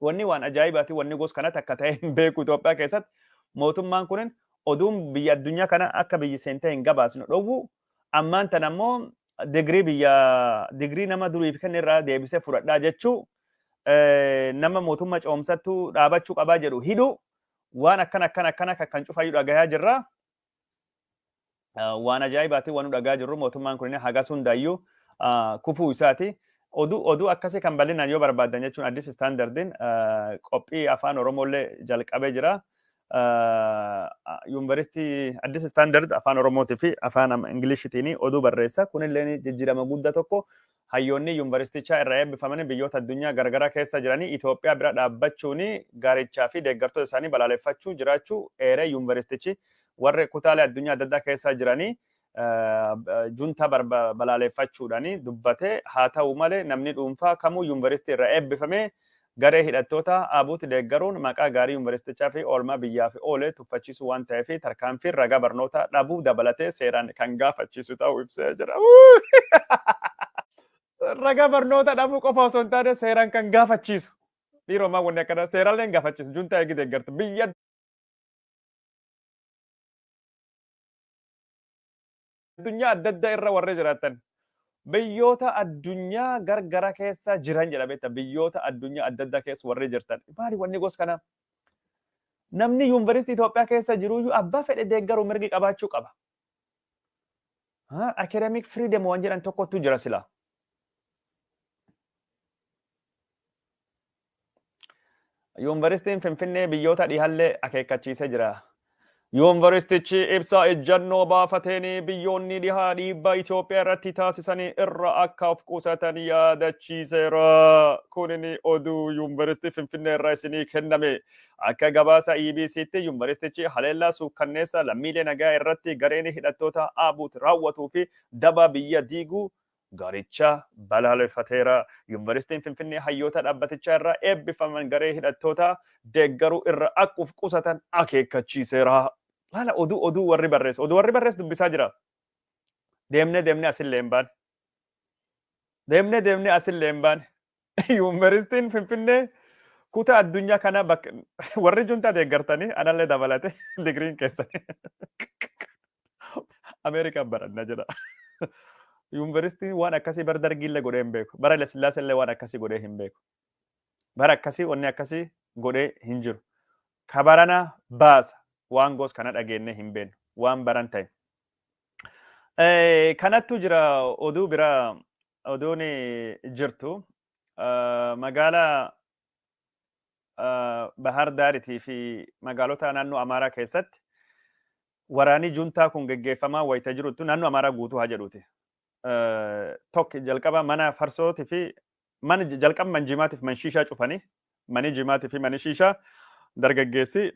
Wanni waan ajaa'ibaati, wanni gos kanatti akka ta'e hin beeku. Itoophiyaa keessatti mootummaan kunin oduun biyya addunyaa kana akka biyyi seentee hin gabaasnu dhowwu, ammaan tana ammoo digirii biyya digirii nama duriif kenne irraa deebisee fudhadhaa jechuu, nama mootummaa coomsattu dhaabachuu qabaa jedhu hidhu, waan akkana akkana akkana kan cufayyuu dhagayaa jirra. Waan ajaa'ibaati waan nu dhagayaa jirru, mootummaan kun hagas hundaayyuu kufuu isaati. Oduu akkasii kan bal'inaan yoo barbaaddan jechuun Addis Standardiin qophii afaan Oromooillee jalqabee jira. Yuunivarsiitii Addis Standard afaan Oromootii fi afaan Ingiliishitiin oduu barreessa. Kunillee jijjiirama guddaa tokko. Hayyoonni yuunivarsiitichaa irraa eebbifamanii biyyoota addunyaa garagaraa keessa jiranii Itoophiyaa bira dhaabbachuun gaarichaa fi deeggartoota isaanii balaaleffachuu jiraachuu eeree, yuunivarsiitichi warri kutaalee addunyaa adda addaa keessa jiranii junta balaaleffachuudhaan dubbate. Haa ta'u malee namni dhuunfaa kamuu yuunivarsiitii irraa eebbifamee garee hidhattoota ABUT deeggaruun maqaa gaarii yuunivarsiitichaa fi oolmaa biyyaaf oole tuffachiisuu waan ta'eef tarkaanfii ragaa barnoota dhabuu dabalatee seeraan kan gaafachiisu ta'uu ibsee jira. Ragaa barnoota dhabuu qofa osoo hin taane seeraan kan gaafachiisu. Dhiiroomaa wanni akkana seeraallee hin gaafachiisu. Juntaa eegi deeggartu. Biyya addunyaa adda addaa irra warra jiraatan. Biyyoota addunyaa gargara keessa jiran jedha beekta. Biyyoota addunyaa adda addaa keessa warri jirtan. Maali wanni gos kana? Namni yuunivarsiitii Itoophiyaa keessa jiruyyuu abbaa fedhe deeggaruu mirgi qabaachuu qaba. Academic freedom waan jedhan tokkotu jira sila. Yuunivarsiitiin Finfinnee biyyoota dhihallee akeekkachiisee jira. Yuunivarsiitichi ibsa ejjannoo baafateen biyyoonni dhihaa dhiibbaa Itoophiyaa irratti taasisanii irra akka of qusatan yaadachiiseera. Kunin oduu Yuunivarsiitii Finfinnee irraa isinii kenname. Akka gabaasa EBCtti yuunivarsiitichi haleellaa suukkanneessa lammiilee nagaa irratti gareen hidhattoota ABUT raawwatuu fi daba biyya diiguu garicha balaaleffateera. Yuunivarsiitiin Finfinnee hayyoota dhaabbatichaa irraa eebbifaman garee hidhattoota deeggaruu irra akka of qusatan akeekkachiiseera. Laala oduu warri barreessu. Oduu warri barreessu dubbisaa jira. Deemnee deemnee asillee hin baane. Deemnee deemnee asillee hin baane. Yuunivarsiitiin Finfinnee kutaa addunyaa kana bakka warri juntaa deeggartanii anallee dabalate digiriin keessan. Ameerikaan baranna jedha. Yuunivarsiitiin waan akkasii bara dargiillee godhee hin beeku. Bara Hayilasillaasee waan akkasii godhee hin beeku. Bara akkasii wanni akkasii godhee hin jiru. Kabarana baasa waan gos kana dhageenne hin beeknu. Waan baran ta'e. Kanattu jira. Oduu bira oduun jirtu magaalaa Bahar Daaritii fi magaalota naannoo Amaaraa keessatti waraanni juntaa kun geggeeffamaa wayita jirutti, naannoo Amaaraa guutuu haa jedhuuti. Tokko jalqaba mana farsootii fi mana jalqaba man jimaatiif man shiishaa cufanii, mani jimaatii fi mani shiishaa dargaggeessi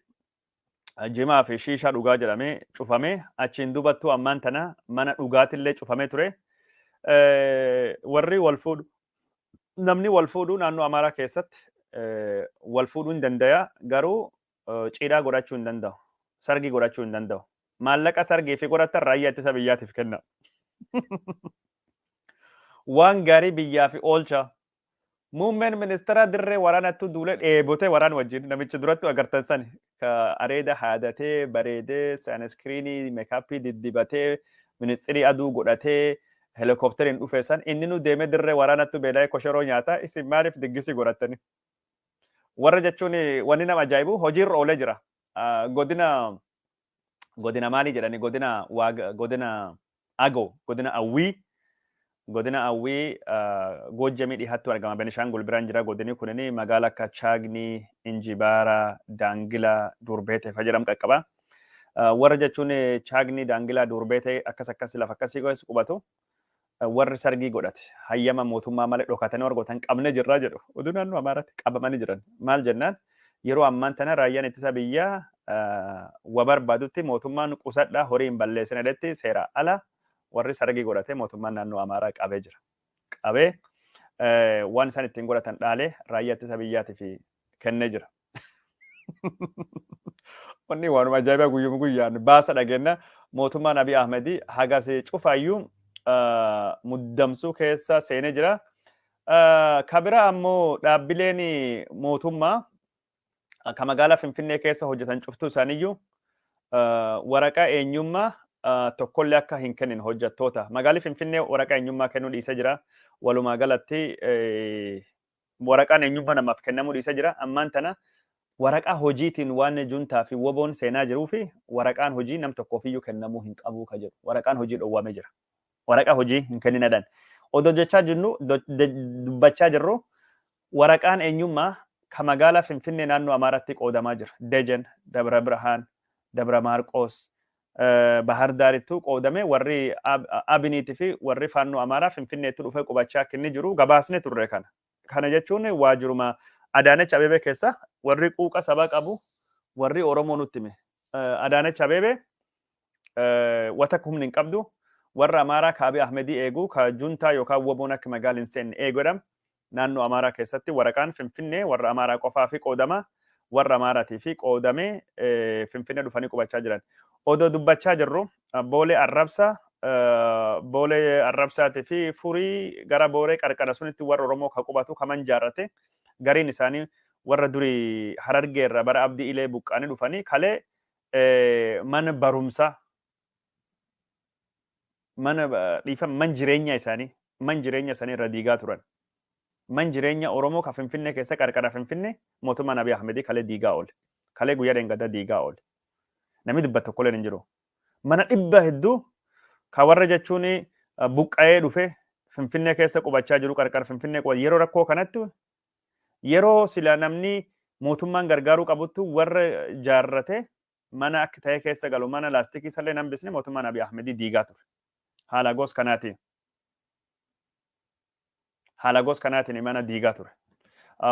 jimaa fi shiishaa dhugaa jedhamee cufamee, achiin dubattuu ammaan tana mana dhugaatillee cufamee ture. Warri wal fuudhu, namni wal fuudhu naannoo Amaaraa keessatti wal fuudhuu hin danda'a, garuu cidhaa godhachuu hin danda'u. Sargii godhachuu hin danda'u. Maallaqa sargii fi godhatan raayyaa ittisa biyyaatiif kenna. Waan gaarii biyyaa fi oolcha. Muummeen ministeera dirree waraanattu duulee dheebotee waraan wajjin namicha durattu agartan sani ka areeda haadatee bareedee sunscreenii makeupii diddibatee ministirii aduu godhatee helikopteriin dhufe san inni nu deemee dirree waraanattu beela'ee koshoroo nyaata. Isin maaliif diggisii godhattani? Warra jechuun wanni nama ajaa'ibu hojiirra oolee jira. Godina maalii jedhani, godina waaga, godina Agoo, godina Awwii, godina Awwii Goojjamii dhiyaattu argama. Benishaangul biraan jira godinni kunini. Magaala akka Chaagnii, Injibaara, Daangila, Durbeete fa jedhamu qaqqaba. Warra jechuun Chaagnii, Daangila, Durbeete akkas akkas lafa akkasii keessa qubatu. Warri sargii godhate hayyama mootummaa malee dhokatanii warra godhatan qabne jirraa jedhu. Oduu naannoo Amaaraatti qabamanii jiran. Maal jennaan, yeroo ammaan tana raayyaan ittisa biyyaa wa barbaadutti mootummaan qusadhaa, horii hin balleessin jedhetti, seera ala warri sargii godhate mootummaan naannoo Amaaraa qabee jira. Qabee waan isaan ittiin godhatan dhaalee raayyaa ittisa biyyaatiif kennee jira. Wanni waanuma ajaa'ibaa guyyuma guyyaan baasa dhageenya. Mootummaan Abiy Ahmedii hagas cufaayyuu muddamsuu keessa seenee jira. Kabira ammoo dhaabbileen mootummaa ka magaalaa Finfinnee keessa hojjetan cuftuu isaaniiyyuu waraqaa eenyummaa tokkollee akka hin kennin hojjettoota. Magaalli Finfinnee waraqaa eenyummaa kennuu dhiisee jira. Walumaa galatti waraqaan eenyummaa namaaf kennamuu dhiisee jira. Ammaan tana waraqaa hojiitiin waan juntaa fi woboon seenaa jiruu fi waraqaan hojii nam tokkoofiyyuu kennamuu hin qabu ka jedhu. Waraqaan hojii dhowwamee jira. Waraqaa hojii hin kenninadhaan. Odoo jechaa jirru, dubbachaa jirru, waraqaan eenyummaa ka magaalaa Finfinnee naannoo Amaaraatti qoodamaa jira. Dejen, Dabra Birhaan, Dabra Maarqoos, Bahar Daarittuu qoodame. Warri Abiniitii fi warri Faannoo Amaaraa Finfinneetti dhufee qubachaa akka inni jiru gabaasne turre kana. Kana jechuun waajjiruma Adaanech Abeebee keessa warri quuqa sabaa qabu, warri Oromoo nutti hime. Adaanech Abeebee wata humni hin qabdu, warra Amaaraa ka Abiy Ahmedii eegu, ka juntaa yookaan woboon akka magaala hin seenne eegu jedhama. Naannoo Amaaraa keessatti waraqaan Finfinnee warra Amaaraa qofaa fi qoodama, warra Amaaraatii fi qoodamee Finfinnee dhufanii qubachaa jiran. Odoo dubbachaa jirru Boolee Arrabsaa, Boolee Arrabsaatii fi Furii gara Booree qarqara sunitti warra Oromoo ka qubatu kaman jaarrate, gariin isaanii warra durii Harargeerra bara Abdii Ilee buqqaanii dhufanii, kalee mana barumsaa, mana dhiifama, man jireenya isaanii irra diigaa turan. Man jireenya Oromoo ka Finfinnee keessa, qarqara Finfinnee, mootummaan Abiy Ahmedii kalee diigaa oole. Kalee guyyaa dheengaddaa diigaa oole. Namni dubbatu tokkolleen hin jiru. Mana dhibba hedduu ka warra jechuun buqqa'ee dhufe Finfinnee keessa qubachaa jiru, qarqara Finfinnee qubata. Yeroo rakkoo kanatti, yeroo sila namni mootummaan gargaaruu qabuttu, warra jaarrate mana akka ta'e keessa galu, mana laastikii sallee hambisne mootummaan Abiy Ahmedii diigaa ture. Haala gos kanaatiin. Haala gos kanaatiin mana diigaa ture.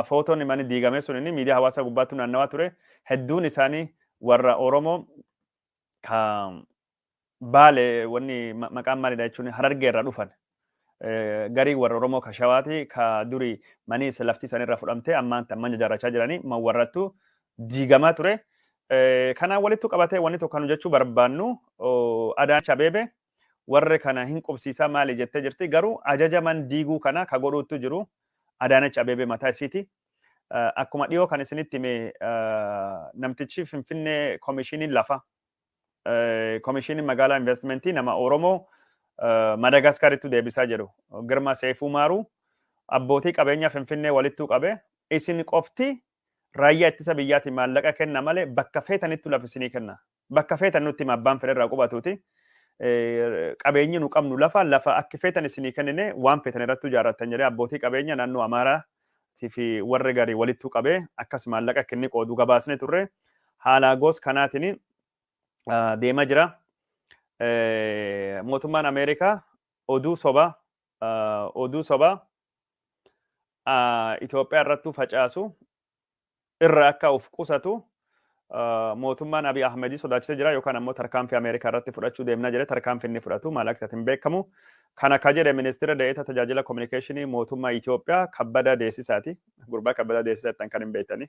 Footoon manni diigame sun inni miidiyaa hawaasaa gubbaatti naannawaa ture. Hedduun isaanii warra Oromoo ka Baale, wanni maqaan maalidha jechuun, Harargee irraa dhufan. Garii warra Oromoo ka Shawaati, ka durii manii lafti isaanii irraa fudhamtee ammaan amman ijaarrachaa jiranii man warrattu diigamaa ture. Kanaan walitti qabatee wanni tokko nu jechuu barbaannu, Adaanech Abeebee warri kana hin qubsiisaa maali jettee jirti, garuu ajaja man diiguu kana ka godhuutu jiru Adaanech Abeebee mataa isiiti. Akkuma dhiyoo kan isinitti hime, namtichi Finfinnee koomishiniin lafa, koomishiniin magaalaa investmentii, nama Oromoo Madagaskaritti deebisaa jedhu, Girma Seefuu Maaruu, abbootii qabeenya Finfinnee walittuu qabe, isin qofti raayyaa ittisa biyyaatiin maallaqa kenna malee bakka feetanittu lafa isinii kenna. Bakka feetan nutti hima, abbaan fedhe irraa qubatuuti. Qabeenyi nu qabnu lafa akka feetan isinii kennine, waan feetan irratti ijaarrattan jedhee abbootii qabeenya naannoo Amaaraa fi warri garii walittuu qabee akkas maallaqa akka inni qoodu gabaasne turre. Haala gos kanaatiin deemaa jira. Mootummaan Ameerikaa oduu sobaa Itoophiyaa irrattuu facaasu irra akka of qusatu mootummaan Abiy Ahmedii sodaachisee jira, yookaan ammoo tarkaanfii Ameerikaa irratti fudhachuu deemna jedhe. Tarkaanfii inni fudhatu maal akka hin beekamu. Kana ka jedhe ministeera de'eeta tajaajila kominikeeshinii mootummaa Itoophiyaa Kabbadaa Deessisaati. Gurbaa Kabbadaa Deessisaa kan hin beektani.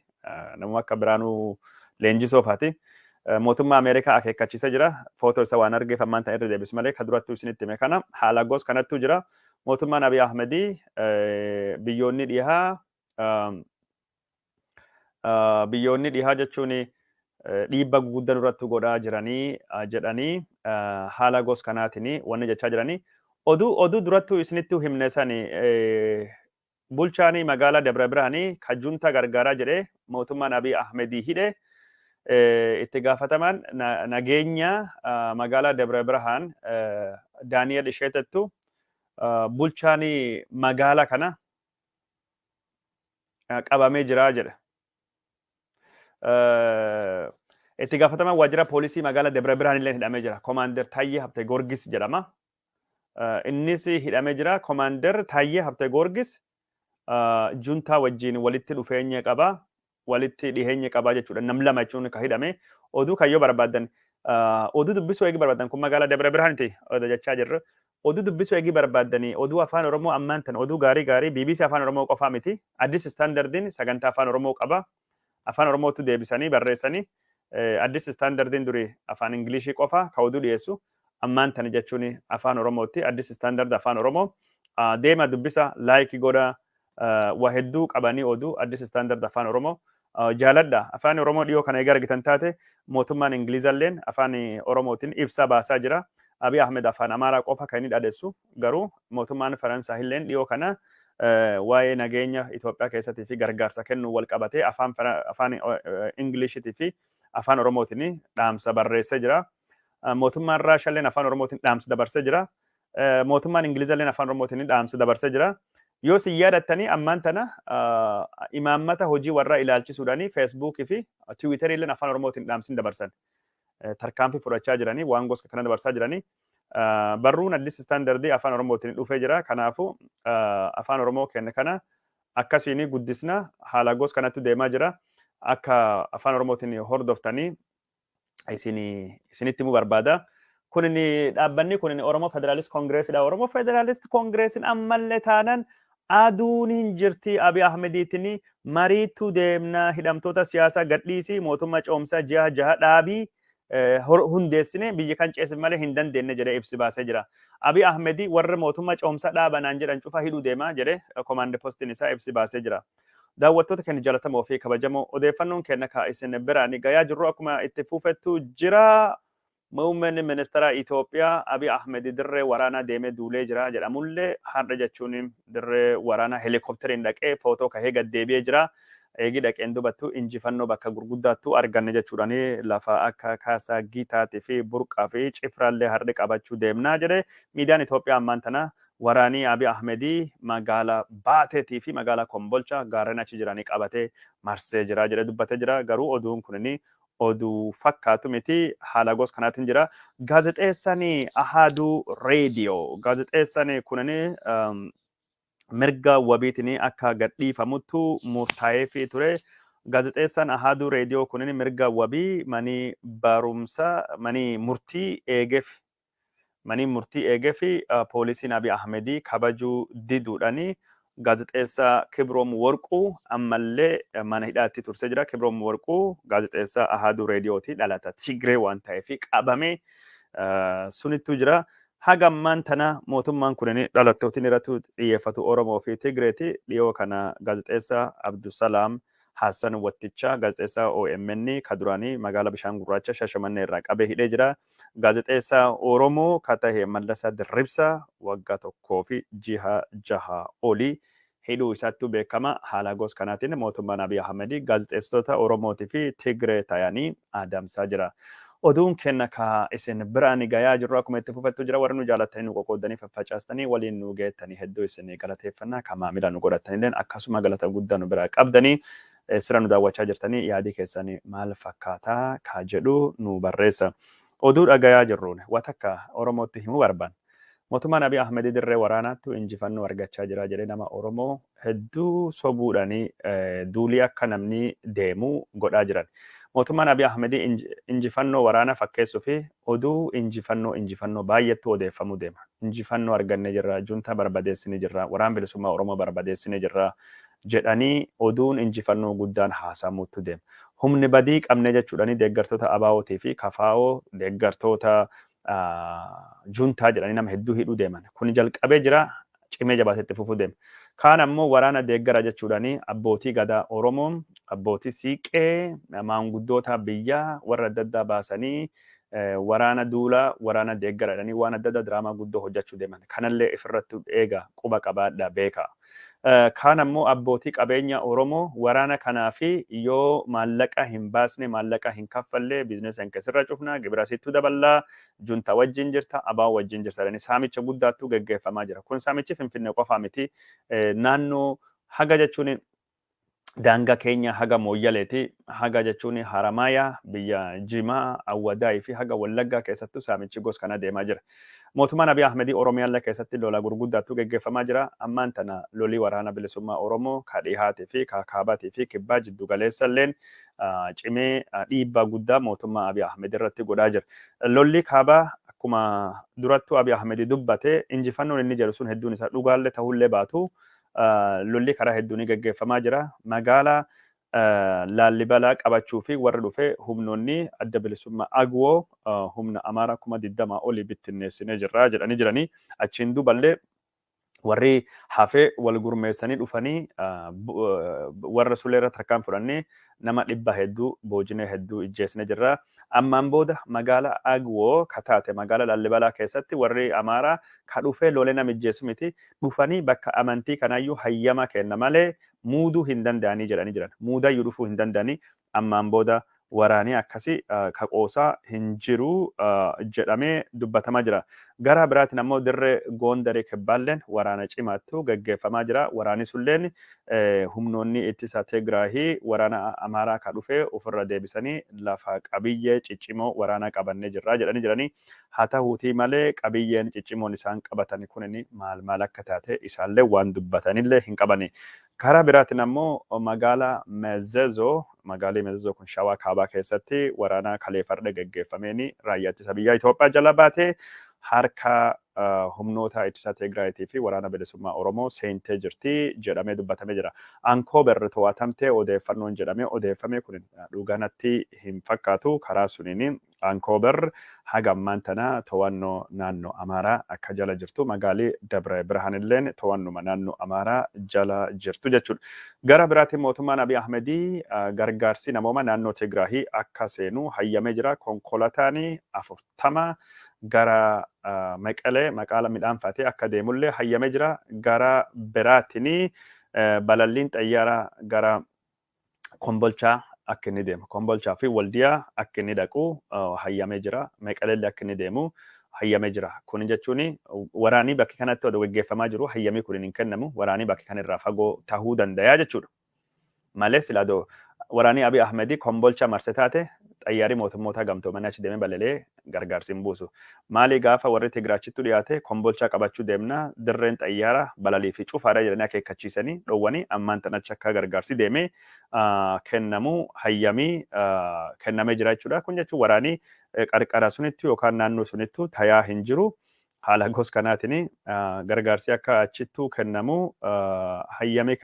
Namuma akka Biraanuu Leenjisoofaati. Mootummaa Ameerikaa akeekkachiisee jira. Footoo isa waan argeef ammaan ta'e irra deebis malee ka durattuu isinitti hime kana haala gos kanattuu jira. Mootummaan Abiy Ahmedii biyyoonni dhihaa, biyyoonni dhihaa jechuun dhiibba guguddaa nurratti godhaa jiranii jedhanii haala gos kanaatiin wanni jechaa jiranii. Oduu durattuu isinitti himne sani, bulchaanii magaalaa Dabra Birhaanii ka junta gargaaraa jedhee mootummaan Abiy Ahmedii hidhe, itti gaafatamaan nageenya magaalaa Dabra Birhaan Daani'el Isheetettu bulchaanii magaalaa kana qabamee jira jedhe. Itti gaafatamaan waajjira poolisii magaalaa Dabra Birhaan illee hidhamee jira. Komaander Taayyee Habte Goorgis jedhama. Innis hidhamee jira. Komaander Taayyee Habte Goorgis juntaa wajjin walitti dhufeenya qaba. Walitti dhiheenya qaba jechuudha. Nam lama jechuun kan hidhame. Oduu kayyoo barbaadan, oduu dubbisuu eegi barbaadan, kun magaalaa Dabra Birhaaniti jechaa jirru. Oduu dubbisuu eegi barbaadanii, oduu afaan Oromoo ammaan tan oduu gaarii gaarii BBC Afaan Oromoo qofaa miti. Addis Standardiin sagantaa afaan Oromoo qaba. Afaan Oromootu deebisanii barreessanii. Addis Standardiin durii afaan Ingilishii qofa ka oduu dhiyeessu. Ammaan tana jechuun afaan Oromootti Addis Standard Afaan Oromoo deema dubbisa, like godha, waa hedduu qabanii. Oduu Addis Standard Afaan Oromoo jaaladha. Afaan Oromoo dhiyoo kana eega argitan taate, mootummaan Ingilizalleen afaan Oromootiin ibsa baasaa jira. Abiy Ahmed afaan Amaaraa qofa kan inni dhaadessu, garuu mootummaan Faransaay illeen dhiyoo kana waa'ee nageenya Itoophiyaa keessattii fi gargaarsa kennuu wal qabatee afaan Ingiliishitii fi afaan Oromootiin dhaamsa barreessee jira. Mootummaan Raashaalleen afaan Oromootiin dhaamsa dabarsee jira. Mootummaan Ingilizalleen afaan Oromootiin dhaamsa dabarsee jira. Yoo isin yaadattanii, ammaan tana imaammata hojii warraa ilaalchisuudhaanii Feesbuukii fi Tiwiitarii illeen afaan Oromootiin dhaamsin dabarsan. Tarkaanfii fudhachaa jiranii, waan gosa kana dabarsaa jiranii. Barruun Addis Standardii afaan Oromootiin dhufee jira. Kanaafuu afaan Oromoo keenya kana akkasiin guddisna, haala gosa kanatti deemaa jira. Akka afaan Oromootiin hordoftanii isinitti himuu barbaada. Kunin dhaabbanni kunin Oromoo Federalist Congressidha. Oromoo Federalist Congressin ammallee taanan aduun hin jirti, Abiy Ahmediitiin mariitu deemna, hidhamtoota siyaasaa gadhiisii, mootummaa ce'umsaa ji'a 6 dhaabii hundeessine biyya kan ceesin malee hin dandeenye jedhee ibsi baasee jira. Abiy Ahmedii warra mootummaa ce'umsaa dhaabanaan jedhan cufa hidhuu deema jedhee komaand postiin isaa ibsi baasee jira. Daawwattoota keenya jaallatamoo fi kabajamoo, odeeffannoon keenya ka isin biraan gayaa jirru akkuma itti fufettu jira. Muummeen ministeera Itoophiyaa Abiy Ahmed dirree waraanaa deemee duulee jira jedhamullee, har'a jechuun dirree waraanaa helikopteriin dhaqee footoo kahee gad deebi'ee jira. Eegi dhaqeen dubattu injifannoo bakka gurguddaattu arganne jechuudhaan, lafa akka Kaasaa Giitaatii fi Burqaa fi Cifraallee har'i qabachuu deemnaa jedhe. Miidiyaan Itoophiyaa ammaan tana waraanii Abiy Ahmedii magaalaa Baateetii fi magaalaa Kombolcha gaarreen achi jiranii qabatee marsee jira jedhee dubbatee jira. Garuu oduun kunini oduu fakkaatu miti, haala gosa kanaatiin jira. Gaazexeessaan Ahaduu Reediyoo, gaazexeessaan kunini mirga wabiitiin akka gadhiifamuttu murtaa'eefii ture. Gaazexeessaan Ahaduu Reediyoo kunini mirga wabii manii barumsa manii murtii eegeef, manii murtii eegeef poolisiin Abiy Ahmedii kabajuu diduudhaani gaazexeessaa Kibroom Warquu ammallee mana hidhaatti tursee jira. Kibroom Warquu gaazexeessaa Ahaduu Reediyooti, dhalata Tigree waan ta'eef qabamee sunittuu jira. Haga ammaan tana mootummaan kun dhalattootiin irratti xiyyeeffatu Oromoo fi Tigreeti. Dhiyoo kana gaazexeessaa Abdusalaam Hassan Wattichaa, gaazexeessaa OMN ka duraanii, magaalaa Bishaan Gurraacha Shashamannee irraa qabee hidhee jira. Gaazexeessaa Oromoo ka tahe Mallasaa Dirribsaa waggaa 1 fi ji'a 6 olii hidhuu isaattuu beekama. Haala gosa kanaatiin mootummaan Abiy Ahmed gaazexeessitoota Oromootii fi Tigree ta'anii adamsaa jira. Oduun kenna ka isin biraan gayaa jirru akkuma itti fufettu jira. Warri nu jaalattanii nu qoqqoodanii faffacaastanii waliin nu geettanii hedduu isin galateeffannaa. Ka maamila nu godhatanillee akkasuma galata guddaa nu biraa qabdanii. Sira nu daawwachaa jirtanii, yaadii keessanii maal fakkaataa ka jedhu nu barreessa. Oduu dhagayaa jirruun watakka Oromootti himuu barbaan. Mootummaan Abiy Ahmed dirree waraanaatti injifannoo argachaa jira jedhee nama Oromoo hedduu sobuudhaanii duulii akka namni deemu godhaa jiran. Mootummaan Abiy Ahmed injifannoo waraanaa fakkeessuu fi oduu injifannoo injifannoo baay'eetu odeeffamuu deema. Injifannoo argannee jirra, juntaa barbadeessinee jirra, waraan bilisummaa Oromoo barbadeessinee jirra jedhanii oduun injifannoo guddaan haasamuutu deema. Humni badii qabne jechuudhaanii deeggartoota ABO'tii fi KFO, deeggartoota juntaa jedhanii nama hedduu hidhuu deeman. Kun jalqabee jira. Cimee jabaatee itti fufuu deema. Kaan ammoo waraana deeggara jechuudhaani abbootii gadaa Oromoo, abbootii siiqee, maanguddoota biyyaa warra adda addaa baasanii waraana duulaa, waraana deeggara jedhanii waan adda addaa diraamaa guddoo hojjechuu deeman. Kanallee ifirratti eega, quba qabaadha, beeka. Kaan ammoo abbootii qabeenya Oromoo waraana kanaa fi yoo maallaqa hin baasne, maallaqa hin kaffallee, biizinesa hin keessirra cufnaa, gibira sittuu daballaa, junta wajjin jirta, abaa wajjin jirta jedhanii saamicha guddaattu geggeeffamaa jira. Kun saamichi Finfinnee qofaa miti. Naannoo haga jechuun daangaa keenya haga Mooyyaleeti, haga jechuun Haramaayaa, biyya Jimaa, Awwadaayii fi haga Wallaggaa keessattuu saamichi gos kana deemaa jira. Mootummaan Abiy Ahmedii Oromiyaallee keessatti lola gurguddaatu geggeeffamaa jira. Ammaan tana lolii waraana bilisummaa Oromoo ka dhihaatii fi ka kaabaatii fi kibbaa jiddu galeessalleen cimee dhiibbaa guddaa mootummaa Abiy Ahmed irratti godhaa jira. Lolli kaabaa akkuma durattuu Abiy Ahmed dubbate, injifannoon inni jedhu sun hedduun isaa dhugaallee ta'ullee baatu, lolli karaa hedduun geggeeffamaa jira. Magaalaa Laallibalaa qabachuu fi warra dhufe humnoonni adda bilisummaa Agwoo humna Amaaraa 20,000 olii bittinneessinee jirra jedhanii jiranii. Achiin duuballee warri hafee wal gurmeessanii dhufanii warra sulee irra tarkaan fudhannee nama dhibba hedduu boojinee hedduu ijjeesnee jirra. Ammaan booda magaala Agwoo kataate magaala Laallibalaa keessatti warri Amaaraa ka dhufee lolee nama ijjeessu miti, dhufanii bakka amantii kanaayyuu hayyama kenna malee muuduu hin danda'anii jedhanii jiran. Muudayyuu dhufuu hin danda'anii, ammaan booda waraanii akkasii ka qoosaa hin jiru jedhamee dubbatamaa jira. Gara biraatiin ammoo dirree Goondarii kibbaalleen waraana cimaattu geggeeffamaa jira. Waraanni sulleen humnoonni ittisa Tigraahii waraana Amaaraa ka dhufee ofirra deebisanii lafa qabiyyee ciccimoo waraana qabannee jirra jedhanii jiranii. Haa ta'uutii malee qabiyyeen ciccimoon isaan qabatan kunin maal maal akka taate isaallee waan dubbatanillee hin qabani. Karaa biraatiin ammoo magaalaa Mezzezoo, magaalii Mezzezoo kun Shawaa kaabaa keessatti waraana kaleeffarra geggeeffameen raayyaa ittisa biyyaa Itoophiyaa jala baatee harka humnoota ittisa Tigraayitii fi waraana bilisummaa Oromoo seentee jirti jedhamee dubbatamee jira. Ankoober to'atamtee odeeffannoon jedhamee odeeffame kun dhuganatti hin fakkaatu. Karaa suniin Ankoober haga ammaan tana to'annoo naannoo Amaaraa akka jala jirtu, magaalii Dabre Birhaan illeen to'annuma naannoo Amaaraa jala jirtu jechuudha. Gara biraatiin mootummaan Abiy Ahmedii gargaarsi namooma naannoo Tigraahii akka seenu hayyamee jira. Konkolaataan 40 gara Meqelee maqaala midhaan fe'atee akka deemullee hayyamee jira. Gara biraatiin balalliin xayyaaraa gara Kombolchaa akka inni deemu, Kombolchaa fi Waldiyaa akka inni dhaqu hayyamee jira. Meqeleellee akka inni deemu hayyamee jira. Kun jechuun waraanii bakki kanatti odoo geggeeffamaa jiru hayyamii kun hin kennamu. Waraanii bakki kanarraa fagoo tahuu danda'a jechuudha. Malee silaa waraanii Abiy Ahmedii Kombolchaa marse taate xayyaarii mootummoota gamtoomanii achi deemee balalee gargaarsi hin buusu. Maali, gaafa warri Tigraachittu dhiyaate Kombolchaa qabachuu deemna, dirreen xayyaara balalii fi cufaadha jedhanii akeekkachiisanii dhoowwanii ammaan tan achi akka gargaarsi deemee kennamu hayyamii kennamee jira jechuudha. Kun jechuun waraanii qarqara sunitti yookaan naannoo sunittu tayaa hin jiru. Haala gos kanaatiin gargaarsi akka achittuu kennamu hayyamee